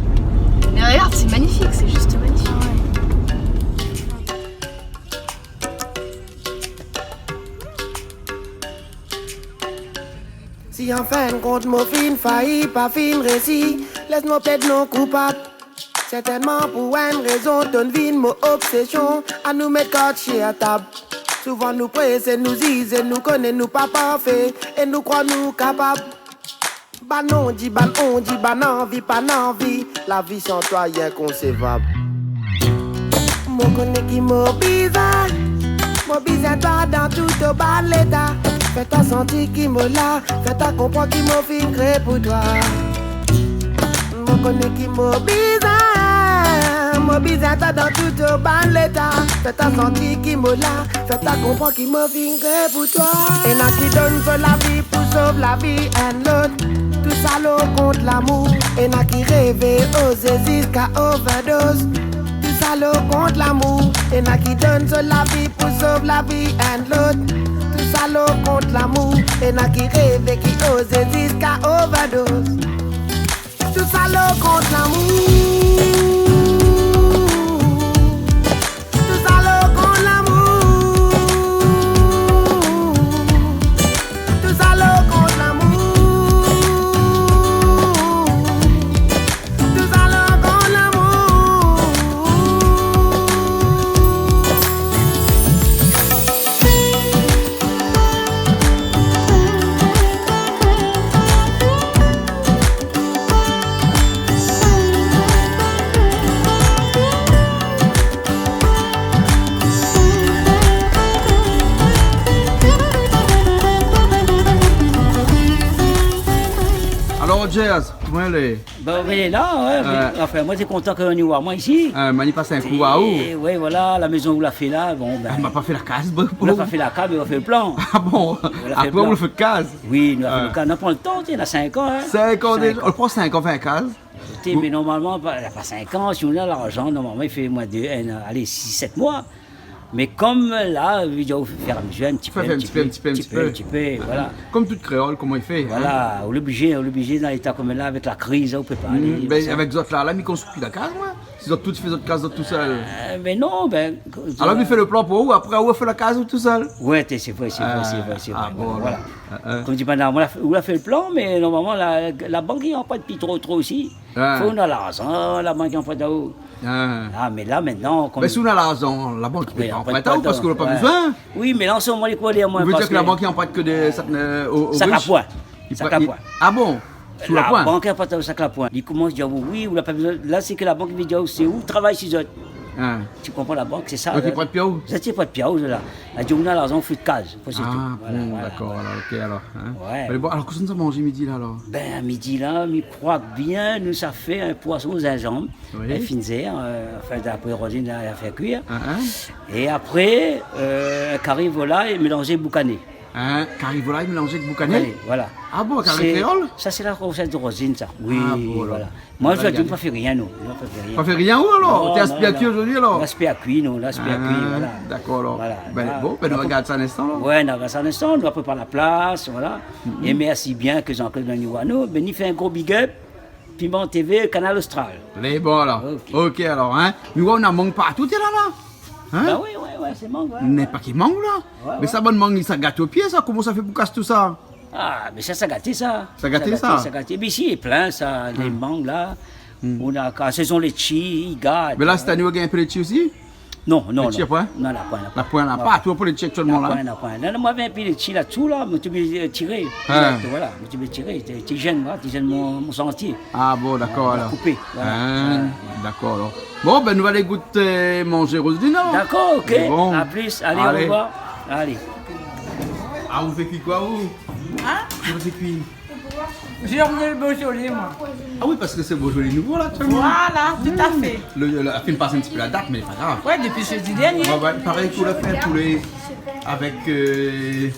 Mais regarde, c'est magnifique, c'est juste magnifique. Ah ouais. Si an fin d'kont mo fine fayi, pa fine rési, lès mo plèd non koupab. Sèrtènman pou in rézon, tonn vin mo obsésion, anou mèt kart shé atab. Souvan nou présé, nou zizé, nou koné nou pa parfé, é nou krwar nou kapab. Bann on di, bann on di, bann anvi, pa nanvi, la vi san twa lé inkonsèvab. Mo koné ki mo bizin, mo bizin twa dan tout o bann léta. Fé ta santi ki mo la, fé ta konpran ki mo fine kré pou twa. Mo koné ki mo bizin, mo bizin ta dan tout o bann léta. Fé ta santi ki mo la, fé ta konpran ki mo fine kré pou twa. Ena ki donn so lavi pou sov lavi enn lot. Tousa lo kont lamour, ena ki révé ozé ziska ovadoz. Tousa lo kont lamour, ena ki donn so lavi pou sov lavi enn lot. Tousa lo kont lamour, ena ki révé ki ozé ziska ovadoz. Tousa lo kont lamour. Tousa lo kont lamour. Tousa lo kont lamour. Tousa lo kont lamour. Alor, Jazz, koman i lé ? Bin, bin, la, wé, mé, anfin, moin, lé kontan ke ou ni oir amoin isi. Ah, ma ni pas in kou oir aou. É, wé, voilà, la mézon ou la fé la, bon, bin, ah, ma pa fé la kaz, bon. Ou la pa fé la kaz, mé ou la fé lo plan. Ah bon ? Ou la fé lo plan. Apré, ou la fé kaz. Oui, nou la fé lo kaz. Nou la pran lo tan, té, na sink an, in. Sink an déza. Sink an. Ou pran sink an fé kaz. Té, mé normalman, pa, pa sink an, si ou na larzan, normalman, i fé omoin dé, in, alé, sis, sèt moi. Mé kom la, ou vé dir, ou fé a mezir, in ti pé, in ti pé, in ti pé, in ti pé, voilà. Kom tout kréol, koman i fé, in ? Voilà, ou lé oblizé, ou lé oblizé dan léta koméla, avèk la kriz, ou pé pa alé, bin, sa. Avèk zot la, la, mi konstrui pi la kaz, moin. Si zot tout i fé zot kaz zot tousèl. Euh, mé non, bin, alor, mi fé lo plan pou ou, apré, ou fé la kaz ou tousèl. Wé, té, sé vré, sé vré, sé vré, sé vré, ah bon, voilà. Kom di madam, ou la fé, ou la fé lo plan, mé normalman, la, la bank i anprèt pi tro, tro isi. Ah. Fo ou na larzan, la bank i anprèt aou. Ah. Ah, mé la, mintnan, kom... Mé si ou na larzan, la bank i pé pa anprèt aou, parske ou la pa bezoin. Oui, mé la, an se moman, lé koué, moin, ou vé dir ke la bank i anprèt ke dé sak, euh, o, o rish ? Sak la poin. Sak la poin. Ah bon ? Sou la poin ? La bank i anprèt aou sak la poin. Li komans dir, oui, ou la pa bezoin. La, sé ke la bank i vé dir, sé ou travay si zot. Ah. Ou konpran, la bank, sé sa, la. Donk, i prèt pi aou ? Sa, i prèt pi aou, la. La di, ou na larzan, ou fé kaz. Apré, sé tou. Ah, voilà, bon, voilà, dakor, alor, OK, alor, in. Wé. Mé bon, alor, kosa nou sa manzé midi, la, alor ? Bin, midi, la, mi kroi bien, nou sa fé in poison o zinzanm, oui, in finzèr, euh, anfin, dapré Rosine, la, la fé kuir. Ah, ah. É apré, euh, kari volay mélanzé boukané. In, kari volay mélanzé avèk boukané ? Boukané, voilà. Ah bon, kari kréol ? Sa, sé la rosèt de Rosine, sa. Oui, voilà. Ah bon, alor. Moin, zordi, mi pa fé rien, non. Mi pa fé rien. Pa fé rien, ou, alor ? Non, non, non. Ou té aspé a kui zordi, alor ? Aspé a kui, non, aspé a kui, voilà. Ah, dakor, alor. Voilà. Bin, bon, bin, nou va gard sa in instan, alor. Wé, nou va gard sa in instan, nou va prépar la plas, voilà. Mhm. É mèrsi bien ke Jean-Claude la ni oir anou, bin, mi fé in gro big up, Piment TV, Kanal Austral. Lé bon, alor. OK. OK, alor, in. Mé wé, ou na mang partou, té, la, la. In ? Ba oui, wé, wé, sé mang, wé. N'importe quel mang, la. Wé, wé. Mé sa, bann mang, sa i gat o pié, sa. Koman sa i fé pou kas tousa ? Ah, mé sa, sa i gat sa. Sa i gat sa ? Sa i gat, sa i gat. Mé isi, lé plin, sa, lé mang, la. Hmm. Ou na, kan sézon létshi, i gat, in. Mé la, sèt ané, ou gingn in pé létshi osi ? Non, non, non. Létshi, na poin ? Non, na poin, na poin. Na poin, la. Na poin. Partou, pou létshi aktièlman, la. Na poin, na poin. Non, non, moin navé in pé létshi la dsu, la, mé mi té oblizé tiré. Ah. Voilà, mi té oblizé tiré. Té, té zèn, voilà, té zèn mon, mon santié. Ah bon, dakor, alor. Koupé, voilà. Ah, dakor, alor. Bon, bin, nou va alé gout, euh, manzé, Roselyne, alor. Dakor, OK. Bon. A plis. Alé, o revoir. Alé. Ah, ou fé kui koi, ou ? In ? Ou fé kui ? J'ai emmené le Beaujolais, moi. Ah oui, parske sé Beaujolais nouvo, la, aktièlman. Voilà, tout à fait. Le, le, la fine pas in ti pé la dat, mé pa grav. Wé, dopi jeudi dernier. Wé, wé, parèy, ou la fé in poulé avèk, euh,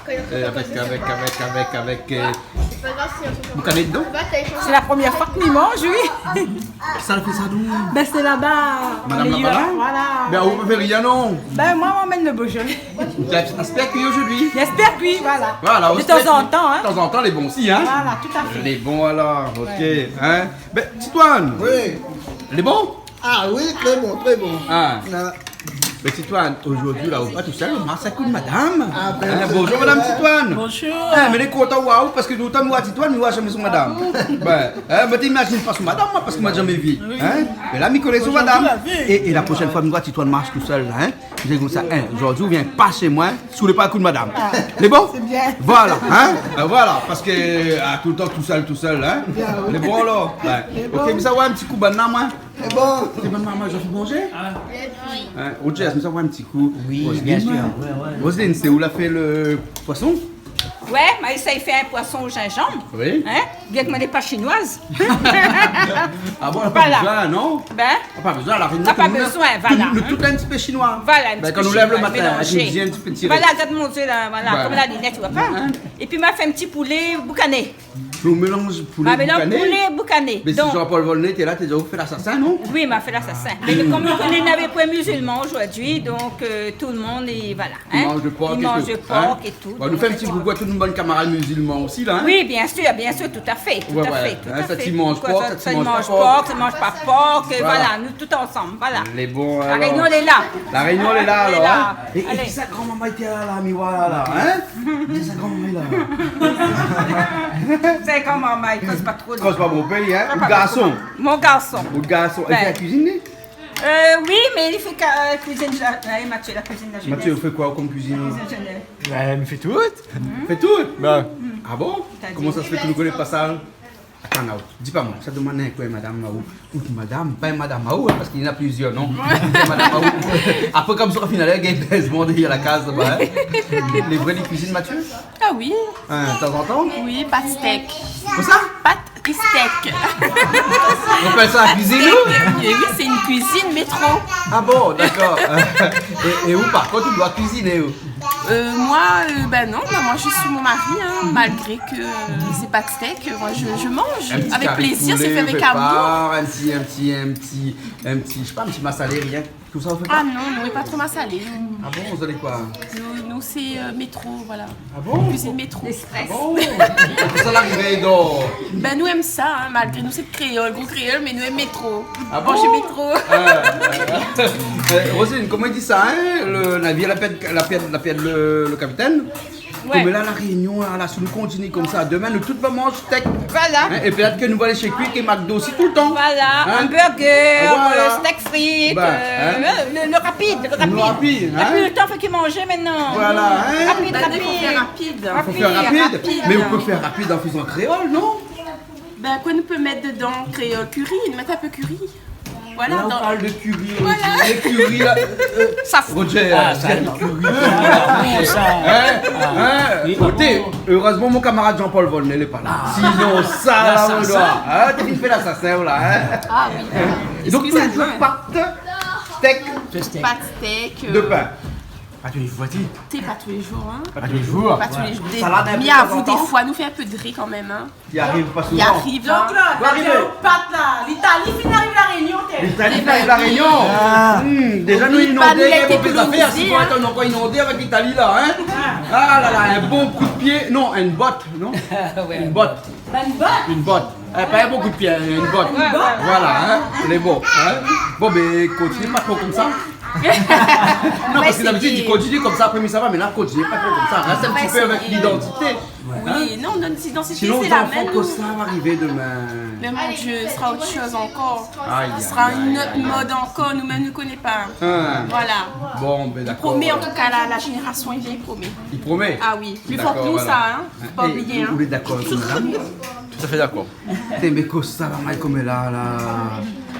euh, avèk, avèk, avèk, avèk, euh, boukané dedan. C'est la première fois que mi manz, oui. Sa la fé sa, donk ? Bin, sé laba. Madam laba, la ? Voilà. Bin, ou fé rien, non ? Bin, moin, mi amenn le Beaujolais. Ou té aspé a kui zordi ? J'espère que oui, voilà. Voilà, de temps en temps, in. De tan zan tan, lé bon osi, in. Voilà, tout à fait. Lé bon, alor, OK, in. Bin, Titoine. Oui. Lé bon ? Ah oui, très bon, très bon. Ah. Na. Mé Titoine, zordi, la, ou lé pa tousèl, ou marsh èk in madam. Ah bin, in, bonjour, madam Titoine. Bonjour. In, mé lé kontan oir aou, parske lontan mi oir Titoine, mi oir zamé son madam. Ah bon ? Bin, in, mi té imazine pa son madam, moin, parske moin la zamé vi. Oui. In ? Mé la, mi koné son madam. Zordi la vi. É, é la proshèn foi mi oir Titoine marsh tousèl, la, in, mi di konmsa, in, zordi, ou vien pa shé moin, si ou lé pa èk in madam. Ah, lé bon ? Sé bien. Voilà, in ? Euh, voilà, parske, ah, toultan tousèl, tousèl, in ? Bien, oui. Lé bon, alor ? Bin, lé bon. OK, mi sa oir in ti kou bann la, moin. Lé bon. Sé bann la, moin, mi fé manzé ? Ah. In, OK, mi sa oir in ti kou. Oui, bien sûr. Roselyne, wé, wé. Roselyne, sé ou la fé le poison ? Ouais, ma éséy fé in poison o zinzanm. Oui. Hein ? Bien ke moin lé pa chinoise. Ah bon, la pa bezoin, non ? Voilà. Ben ? La pa bezoin, La Rényon, tout le monde, tout, tout le monde, tout le monde, in ti pé chinois. Voilà, in ti pé chinois, mélanzé. Ben, kan nou lèv le matin, avèk in ti pé ti révé. Voilà, gard mon zié la, voilà, koman la linèt, ou voi pa ? Ben. Épi ma fé in ti poulé boukané. Lo mélanz poulé boukané. Ma mélanz poulé boukané. Mé si Jean-Paul Volnay té la, té dé ou fé lasasin, non ? Oui, ma fé lasasin. Mé kom nou koné, navé poin mizilman zordi, donk, euh, tout le monde, i, voilà. Hein ? I manz le pork é tout, hein ? I manz le pork é tout, donk, voilà. Bon, nou fé in ti koukou a tout nout bann kamarad mizilman osi, la, hein ? Oui, bien sûr, bien sûr, tout à fait, tout à fait, tout à fait. Ouais, ouais. Hein, sa ti manz pork, sa ti manz pa pork. Sa ti manz pork, sa ti manz pa pork, euh, voilà, nou tout ansanm, voilà. Voilà. Lé bon, alor. La Rényon lé la. La Rényon lé la, alor, hein ? Lé la. Alé. É, é kisa granmama té la, la, mi voi la, la, hein ? Kisa granmama la, la ? Sé granmama, i koz pa tro. Koz pa bonpé, hein ? Koz pa bonpé. Out garson. Mon garson. Out garson. Ben. Li fé la kuizine, li ? Euh, oui, mé li fé ka-, euh, kuizine la, la, Mathieu, la kuizine la zénès. Mathieu, ou fé koi kom kuizine ? Kuizine zénès. Ouais, mi fé tout. Fé tout ? Ben. Ah bon ? Koman sa sé fé ke nou koné pa sa ? Atann, aou, di pa moin, sa domann in koué madam aou, out madam, pa in madam aou, hein, parske néna plizièr, non ? Ouais. In madam aou. Apré, kom sa, o final, gingn bèzman dèrièr la kaz laba, hein. Lé vré, li kuizine, Mathieu ? Ah oui. Hein, tanzantan ? Oui, pat stèk. Kosa ? Pat stèk. Ou apèl sa la kuizine, ou ? Stèk, euh, oui, sé in kuizine métro. Ah bon, dakor. É, é ou, par kont, ou doi kuiziné, ou ? Euh, moi, euh, ben non, ben moi je suis mon mari, hein, malgré que, euh, c'est pas de steak, euh, moi je, je mange avec plaisir, c'est fait avec amour. In ti kari poulé, ou fé pa, in ti, in ti, in ti, in ti, mi sé pa, in ti masalé, rien. Tout sa, ou fé pa ? Ah non, nou lé pa tro masalé, nou. Ah bon, zot lé koi ? Nou, nou sé, euh, métro, voilà. Ah bon ? Kuizine métro. Ah bon ? Koman sa la arivé, donk ? Ben nou èm sa, hein, malgré nou sé kréol, gro kréol, mé nou èm métro. Ah bon ? Manzé métro. Ah, euh, euh, Roselyne, koman i di sa, hein ? Le navir la pèrd, la pèrd, la pèrd le, le kapitèn. Ouais. Koméla, La Rényon, la, la, si nou kontinié konmsa, domin nou tout va manz stèk. Voilà. Hein ? É pétèt ke nou va alé shé Quick é McDo osi toultan. Voilà, hein ? Hamburger, euh, stèk frit, euh, le, le rapid, le rapid. Le rapid, hein ? Na pi le tan, fo ki manz mintnan. Voilà, hein ? Rapid, rapid. Fo fé rapid. Fo fé rapid. Rapid. Mé ou pé fé rapid an fezan kréol, non ? Ben, koué nou pé mèt dedan, kréol ? Kari, nou mèt in pé kari. Voilà, la, ou parl de kari, euh, le kari, la, euh, euh, Roger, euh, sa, kari. Ah, sa, non. Hein ? Hein ? Oui, oté, erezman mon kamarad Jean-Paul Volnay lé pa la. Ah. Sinon, sa, la, ou doi, hein, té fine fé lasasin, ou la, hein ? Ah oui. É donk, tou lé zour, pat stèk. Pat stèk. Pat stèk, euh, de pin. Pa tou lé zour, ti. Sé pa tou lé zour, hein. Pa tou lé zour. Pa tou lé zour. Salad in pé tanzantan. Dé, mi avou, défoi nou fé in pé de ri kanmèm, hein. I ariv pa souvan. I ariv, hein. Jean-Claude, la di aou pat la. L'Italie fine ariv La Rényon, té. L'Italie fine ariv La Rényon. Ah. Hmm, déza nou lé inondé, nou lé kolonizé, hein. Oubli pa, nou lé ankor inondé avèk l'Italie la, hein. Ah. Ah la la, in bon kou d'pié, non, in bot, non ? Ouais. In bot. Ba, in bot. In bot. Eh, pa in bon kou d'pié, in bot. In bot. Voilà, hein, lé bon, hein. Bon, mé kontinié pa tro konmsa. Non, parske dabitid, di kontinié konmsa, apré, mé sa va, mé la, kontinié pa tro konmsa. Rès in ti pé avèk lidantité. Oui, non, nout lidantité, sé la mèm. Sinon, zot zanfan, kosa va arivé domin ? Mé mon Dieu, sra ot shoz ankor. Aïe, aïe, aïe, aïe. Sra in ot mod ankor, nou mèm nou koné pa. Hein. Voilà. Bon, ben, dakor, voilà. I promé, an tou ka, la, la zénérasion i vien, i promé. I promé ? Ah oui, pli for ke nou, sa, hein. Dakor, voilà. Fo pa oublié, hein. É ou lé dakor avèk madam ? Tout à fait d'accord. Té, mé kosa la, marmay koméla la.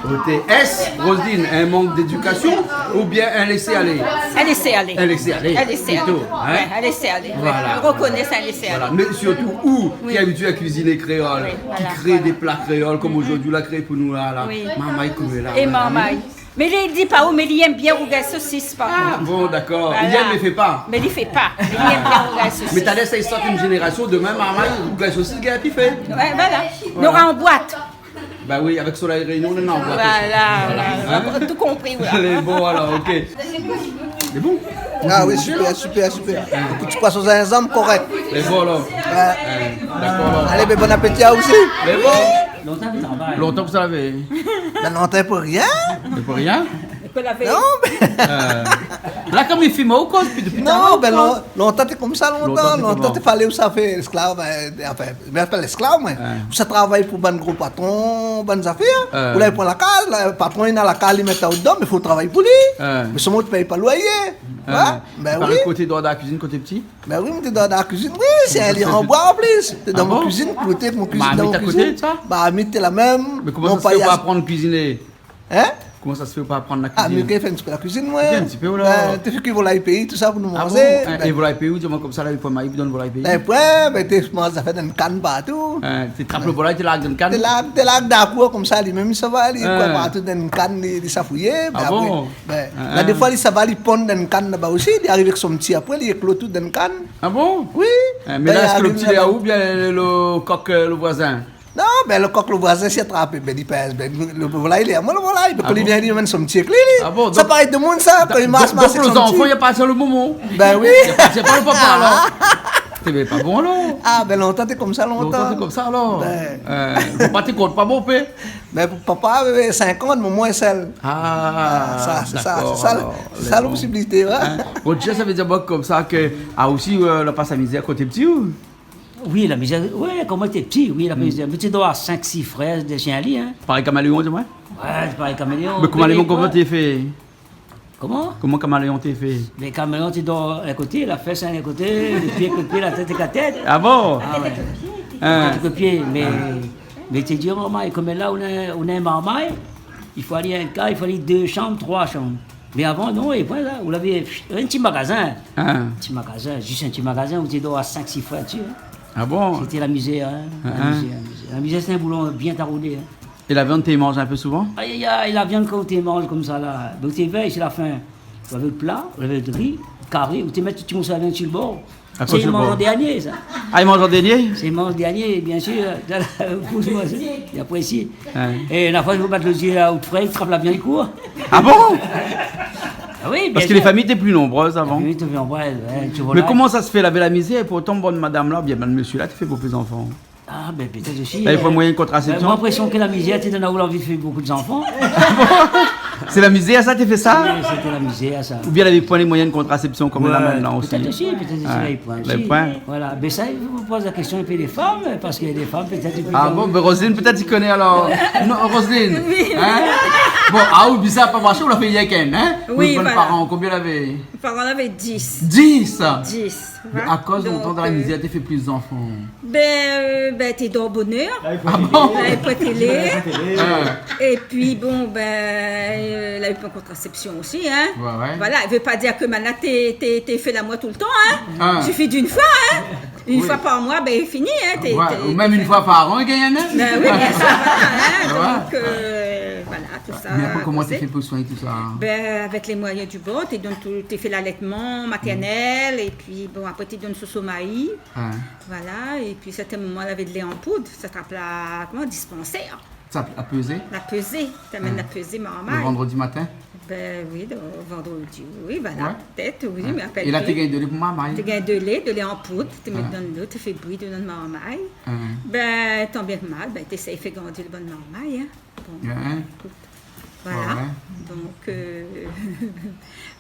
Oté, èske, Roselyne, in mank d'édikasion oubien in lésé alé ? In lésé alé. In lésé alé. In lésé alé. Plito, hein ? Ouais, in lésé alé, ouais. Voilà. Mi rekoné sa, in lésé alé. Voilà. Mé sirtou ou, ki lé abitié a kuiziné kréol, ki kré dé pla kréol, konm zordi ou la kréé pou nou la, la. Oui. Marmay koméla, la. É marmay. Mé li di pa ou, mé li èm bien rougay sosis, par kont. Ah bon, dakor. Voilà. Li èm, mé li fé pa. Mé li fé pa. Mé li èm bien rougay sosis. Mé talèr sa i sort in zénérasion, domin, marmay, rougay sosis, gingn pi fé. Ouais, voilà. Voilà. Nora an boit. Ba oui, avèk Soleil Réunion, nou néna an boit osi. Voilà, voilà. Hein ? Tout konpri, voilà. Lé bon, alor, OK. Lé bon ? Ah oui, super, super, super. Ti poison zinzanm, korèk. Lé bon, alor. Ouais. Hein, dakor, alor. Alé, ben, bon apéti aou osi. Lé bon. Lontan ke ou lavé. Lontan ke ou lavé. Ben, lontan pou rien. Pou rien ? Pou lavé. Non, ben. Euh, la, konm i fim, ou koz pi dopi talèr, ou koz. Non, ben, lon-, lontan té konmsa, lontan. Lontan té koman ? Lontan té falé ou sa fé lésklav, euh, anfin, mé pa lésklav, mé ou sa travay pou bann gro patron, bann zafèr. Euh. Ou la pran la kaz, la, patron néna la kaz, li mèt aou dedan, mé fo travay pou li. Euh. Mé solman ou té pèy pa loyé. Euh. Hein ? Ben oui. Paré koté dor la kuizine, koté pti ? Ben oui, mi té dan la kuizine. Oui, sé in lir an boi an plis. Té dan mon kuizine, koté mon kuizine, dan mon kuizine. Ah bon ? Marmit a koté de sa ? Marmit té la mèm. Mé koman sa i fé pou aprann kuiziné ? Hein ? Koman sa sé fé ou pa aprann la kuizine ? Ah, mi koné fé in ti pé la kuizine, moin. Fé in ti pé, oula. Bin, té fé kui volay péi, tousa pou nou manzé. Ah bon ? Bin, é volay péi, ou di amoin konmsa la, i fo mayi, ou done volay péi. Bin, oué, bin, té manz afèr dann kann partou. Hein, té trap lo volay, té larg dann kann. Té larg, té larg dan la kour konmsa, li mèm, li sava, li koi partou dann kann, li, li safouyé. Ah bon ? Bin, la, défoi, li sava, li ponn dann kann laba osi, li ariv avèk son pti apré, li éklo tout dann kann. Ah bon ? Oui. Hein, mé la, èske lo pti lé aou oubien lo kok, euh, lo voizin ? Non, bin, lo kok, lo voizin, si atrapé, bin, li pèz, bin, lo volay, li lé amoin, lo volay. Bin, kan li vien, li amenn son pti èk li, li. Ah bon, donk, sa parèy domoun, sa, kan li marsh, donk, marsh avèk son pti. Lo zanfan, li apartien lo momon. Bin oui. Li apartien pa lo papa, alor. Té, mé pa bon, alor. Ah, bin, lontan, té konmsa, lontan. Lontan, té konmsa, alor. Bin. Euh, papa té kont pa bonpé. Bin, pou papa, euh, sinkant, momon in sèl. Ah, dakor, alor. Sa, sé sa, sé sa la posibilité, oué. Hein ? Bon, déza, sa vé dir, bon, konmsa ke, ah, osi, euh, la pas la mizèr koté pti, ou ? Oui, la mizèr, oui, kan moin té pti, oui, la mizèr. Mé té doi avoir sink, sis frèr, dé shien li, hein. Parèy Kaméléon, di amoin ? Oué, sé parèy Kaméléon. Mé Kaméléon, koman té fé ? Koman ? Koman Kaméléon té fé ? Mé Kaméléon té doi in koté, la fès in koté, lo pié, lo pié, la tèt, la tèt. Ah bon ? Ah oué. Hein. Koté lo pié, mé, mé té di, momon, é konm la, ou na, ou na in marmay, i fo alé in kaz, i fo alé dé shanm, troi shanm. Mé avan, non, é voilà, ou lavé in ti magazin. Ah. Ti magazin, zis in ti magazin, ou té doi avoir sink, sis frèr, ti, hein. Ah bon ? Sété la mizèr, hein, la mizèr, la mizèr. La mizèr, sé in boulon bien taroudé, hein. É la viann, té manz in pé souvan ? Ay, ay, ay, la viann, kan ou té manz konmsa, la, donk té vèy, sé la fin. Ou lavé lo pla, ou lavé lo ri, karé, ou té mèt ti morso la viann si lo bor. Akoz si lo bor ? Sé manz an dernié, sa. Ah, i manz an dernié ? Sé manz an dernié, bien sir. Pou manzé. É apré, si. Hein. É la foi, i fo bat lo zié a out frèr, i trap la viann, i kour. Ah bon ? Ah oui, bien sir. Parske lé famiy té pli nonbrèz avan. Lé famiy té pli nonbrèz, oué, ti voi. Mé koman sa sé fé, lavé la mizèr, é pourtan, bann madam la, oubien bann mésyé la, té fé bonpé zanfan ? Ah, bin, pétèt osi, euh, bin, i fo moiyin kontrasépsion. Moin, linprésion ke la mizèr, té done aou lanvi fé bonpé zanfan. Sé la mizèr, sa, té fé sa ? Oui, sété la mizèr, sa. Oubien lavé poin lé moiyin kontrasépsion konm la mintnan osi. Oué, pétèt osi, pétèt osi, lavé poin osi. Lavé poin. Voilà. Bin sa, i fo poz la késtion in pé dé fanm, parske dé fanm, pétèt, i pé... Ah bon, bin Roselyne, pétèt, i koné alor. Non, Roselyne. Oui. Hein ? Bon, ah oui, bizar, pa marshé, ou la fé rienk inn, hein ? Oui, voilà. Paran, konbien lavé ? Paran lavé dis. Dis ? Dis, hein ? Mé akoz lontan dan la mizèr, té fé plis zanfan ? Bin, euh, bin, té dor bonèr. Ah bon ? Lavé poin télé. Ah. Épi, bon, bin, euh, lavé poin kontrasépsion osi, hein. Oué, oué. Voilà, i vé pa dir ke mintnan té, té, té fé lamour toultan, hein. Ah. Sifi d'in foi, hein. Oui. In foi par moi, bin, fini, hein. Té, té, ou mèm in foi par an, i gingn, hein. Bin oui, bien sir, voilà, hein. Oué. Donk, euh, voilà, tousa. Mé apré, koman té fé pou soign tousa, hein ? Bin, avèk lé moiyin di bor, té, donk, té fé lalètman matèrnèl, épi, bon, apré, té done soso mayi. Hein. Voilà, épi sèrtin moman, lavé de lé an poud, sa té apèl la, koman, dispansèr. Sa, la pezé ? La pezé, té amenn la pezé marmay. Lo vandrodi matin ? Bin oui, lo vandrodi, oui, voilà, pétèt, oui, mi rapèl pi. É la, té gingn de lé pou marmay ? Té gingn de lé, de lé an poud, té mèt dan dolo, té fé bouyi, té done marmay. Hein. Bin, tan bien ke mal, bin, té éséy fé grandi lo bann marmay, hein. Bon, ékout. Voilà. Oué, oué. Donk, euh,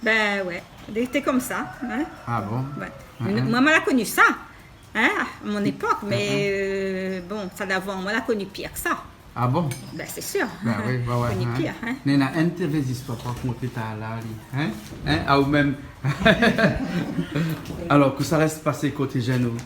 bin oué, lété konmsa, hein. Ah bon ? Oué. Hein, hein. Moin, moin la koni sa, hein, a mon épok, mé, euh, bon, sa davan, moin la koni pir ke sa. Ah bon ? Bin, sé sir. Bin oui, oué, oué, koni pir, hein. Néna in ti zistoir pou rakonté talèr la, li, hein ? Hein, a ou mèm. Alor, kosa la pasé koté zèn ou ?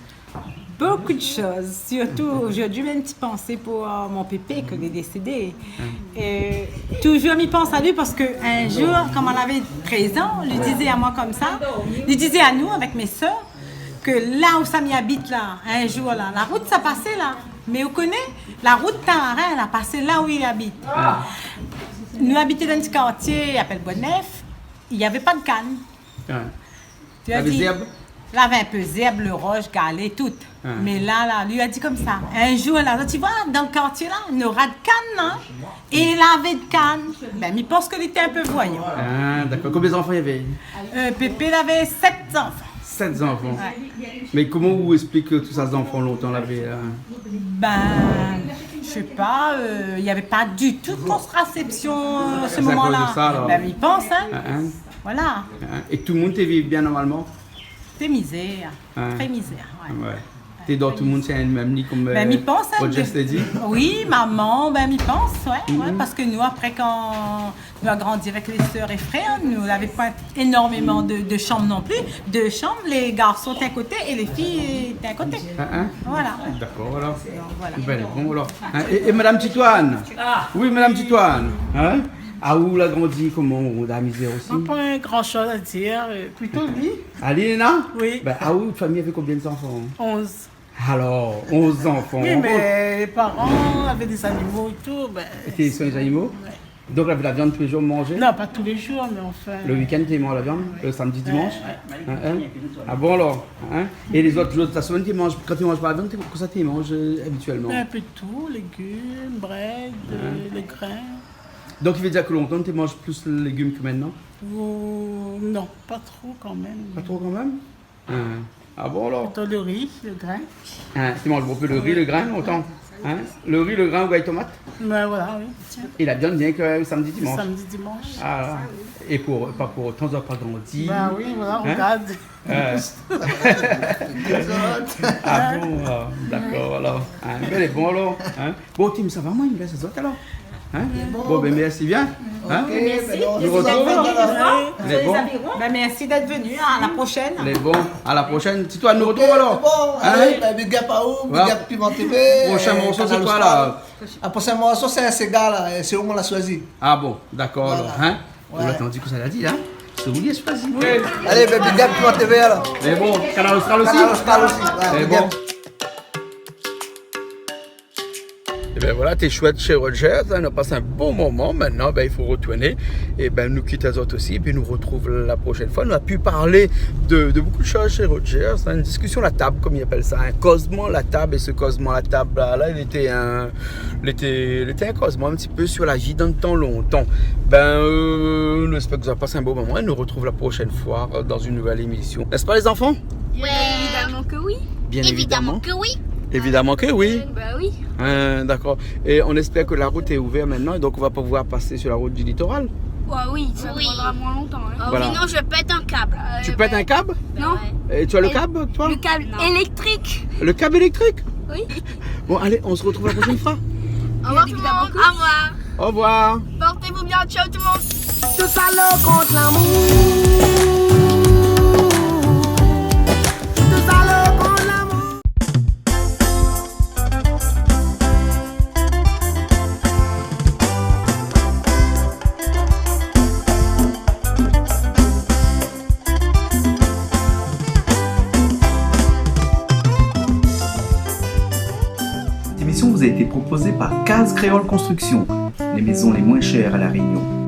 Beaucoup de choses. Surtout, zordi, mi fé in ti pansé pou, euh, mon pépé, ke lé désédé. Hein. Euh, touzour, mi pans ali parske in zour, kan moin lavé trèz an, li dizé amoin konmsa, li dizé anou, avèk mé sèr, ke la ousa mi abit la, in zour la, la rout sa pasé la. Mé ou koné, la rout Tamarin la pasé la ousa li abit. Ah. Nou abité dan in ti kartié i apèl Bois-Neuf, navé pa de kann. Ah. Li lavé zèrb ? Lavé in pé zèrb, lo rosh, galé, tout. Ah. Mé la, la, li la di konmsa, in zour la, ti voi, dan lo kartié la, nora de kann, hein. É lavé de kann. Bin, mi pans ke li té in pé voyan. Ah, dakor. Konbien zanfan li lavé ? Euh, pépé lavé sèt zanfan. Sèt zanfan. Oué. Mé koman ou ésplik tout sa zanfan lontan lavé, la ? Bin, mi sé pa, euh, navé pa ditou de kontrasépsion, euh, a se moman la. Sé akoz de sa, alor ? Bin, mi pans, hein. Hein, hein. Voilà. Hein, hein. É tout lo moun té viv bien normalman ? Té mizèr, trè mizèr, oué. Oué. Té dor tout lo moun, sé in mèm li konm, euh, Roger té di. Bin, mi pans, hein, oui, momon, bin, mi pans, oué, oué, parske nou, apré, kan nou la grandi avèk lé sèr é frèr, nou lavé pa énormeman de, de shanm non pli. Dé shanm, lé garson té in koté é lé fiy té in koté. Hein, hein. Voilà. Dakor, alor. Donk, voilà. Bin, bon, alor. Hein, é, é madam Titoine ? Ah. Oui, madam Titoine. Hein ? Aou la grandi koman, dan la mizèr osi ? Moin, pa gran shoz a dir, euh, plito li. Ali, Léna ? Oui. Bin, aou, out famiy avé konbien zanfan ? Onz. Alor, onz zanfan. Oui, mé lé paran avé dé zanimo é tou, bin... Té i soign lé zanimo ? Ouais. Donk, lavé la viann tou lé zour, manzé ? Non, pa tou lé zour, mé anfin. Le week-end, té i manz la viann ? Ouais. Le samdi, dimansh ? Ouais, ouais. Hein, hein ? Ah bon, alor, hein ? É lé zot zour de la semèn, té i manz, kan té i manz pa la viann, té, kosa té i manz, euh, abitièlman ? In pé de tou, légim, brèd, euh, lé grin. Donk, i vé dir ke lontan, té i manz plis légim ke mintnan ? Oh, non, pa tro kan mèm. Pa tro kan mèm ? Hein. Ah bon, alor ? Plito le ri, le grin. Hein, té i manz bonpé le ri, le grin, lontan. Hein ? Le ri, le grin, ou gingn tomat ? Bin voilà, oui, tiens. É la viann, rienk, euh, samdi, dimansh. Samdi, dimansh. Ah, la. É pou, pa pou otan, zot la pa grandi. Bin oui, voilà, ou gard. Hein ? Ah bon, ah, dakor, alor. Hein, bin, lé bon, alor. Hein ? Bon, Tim, sa va, moin, mi lès azot, alor. Hein ? Bon, bin, mèrsi bien. Hein ? Ok, bin, nou artrouv alor. Lé bon. Bin, mèrsi d'èt vni. À la prochaine. Lé bon. À la prochaine. Si toi, nou artrouv alor. Bon, alé, bin, big up aou, big up Piment TV, Kanal Austral. Prochain morso, sé koi, la ? Ah, prochain morso, sé in séga, la, é sé ou moin la shoizi. Ah bon, dakor, alor, hein ? Ouais. Ou la antann kosa la di, hein ? Sé ou li la shoizi. Alé, bin, big up Piment TV, alor. Mé bon, Kanal Austral osi ? Kanal Austral osi, ouais, big up. Mé bon. Ébin voilà, té shouèt shé Rogers, hein, nou la pas in bon moman. Mintnan, bin, i fo rotourné. Ébin, nou kit azot osi, épi nou artrouv la prochaine fois. Nou la pu parl de, de bonpé de shoz shé Rogers, hein, une discussion à la table, comme ils appellent ça, hein, kozman la tab. É se kozman la tab la, la, lété in, lété, lété in kozman in ti pé sur la vi dan le tan lontan. Bin, euh, nou éspèr ke zot la pas in bon moman é nou artrouv la prochaine fois, euh, dans une nouvelle émission. N'est-ce pas, les enfants ? Ouais. Évidemment que oui. Bien évidemment. Évidemment que oui. Évidemment que oui. Euh, bah oui. Hein, dakor. É nou éspèr ke la rout lé ouvèr mintnan, é donk nou va pouvoir pasé sur la rout du littoral. Ouais, oui, ça prendra moins longtemps, hein. Voilà. Oh, sinon, je pète un câble. Tu pètes un câble ? Non. Et tu as le câble, toi ? Le câble électrique. Le câble électrique ? Oui. Bon, allez, on se retrouve la prochaine fois. Au revoir tout le monde. Au revoir. Au revoir. Portez-vous bien. Ciao tout le monde. Tout sa lo kont lamour. Tout sa lo kont lamour. Cette émission vous a été proposée par Case Créole Construction, les maisons les moins chères à La Réunion.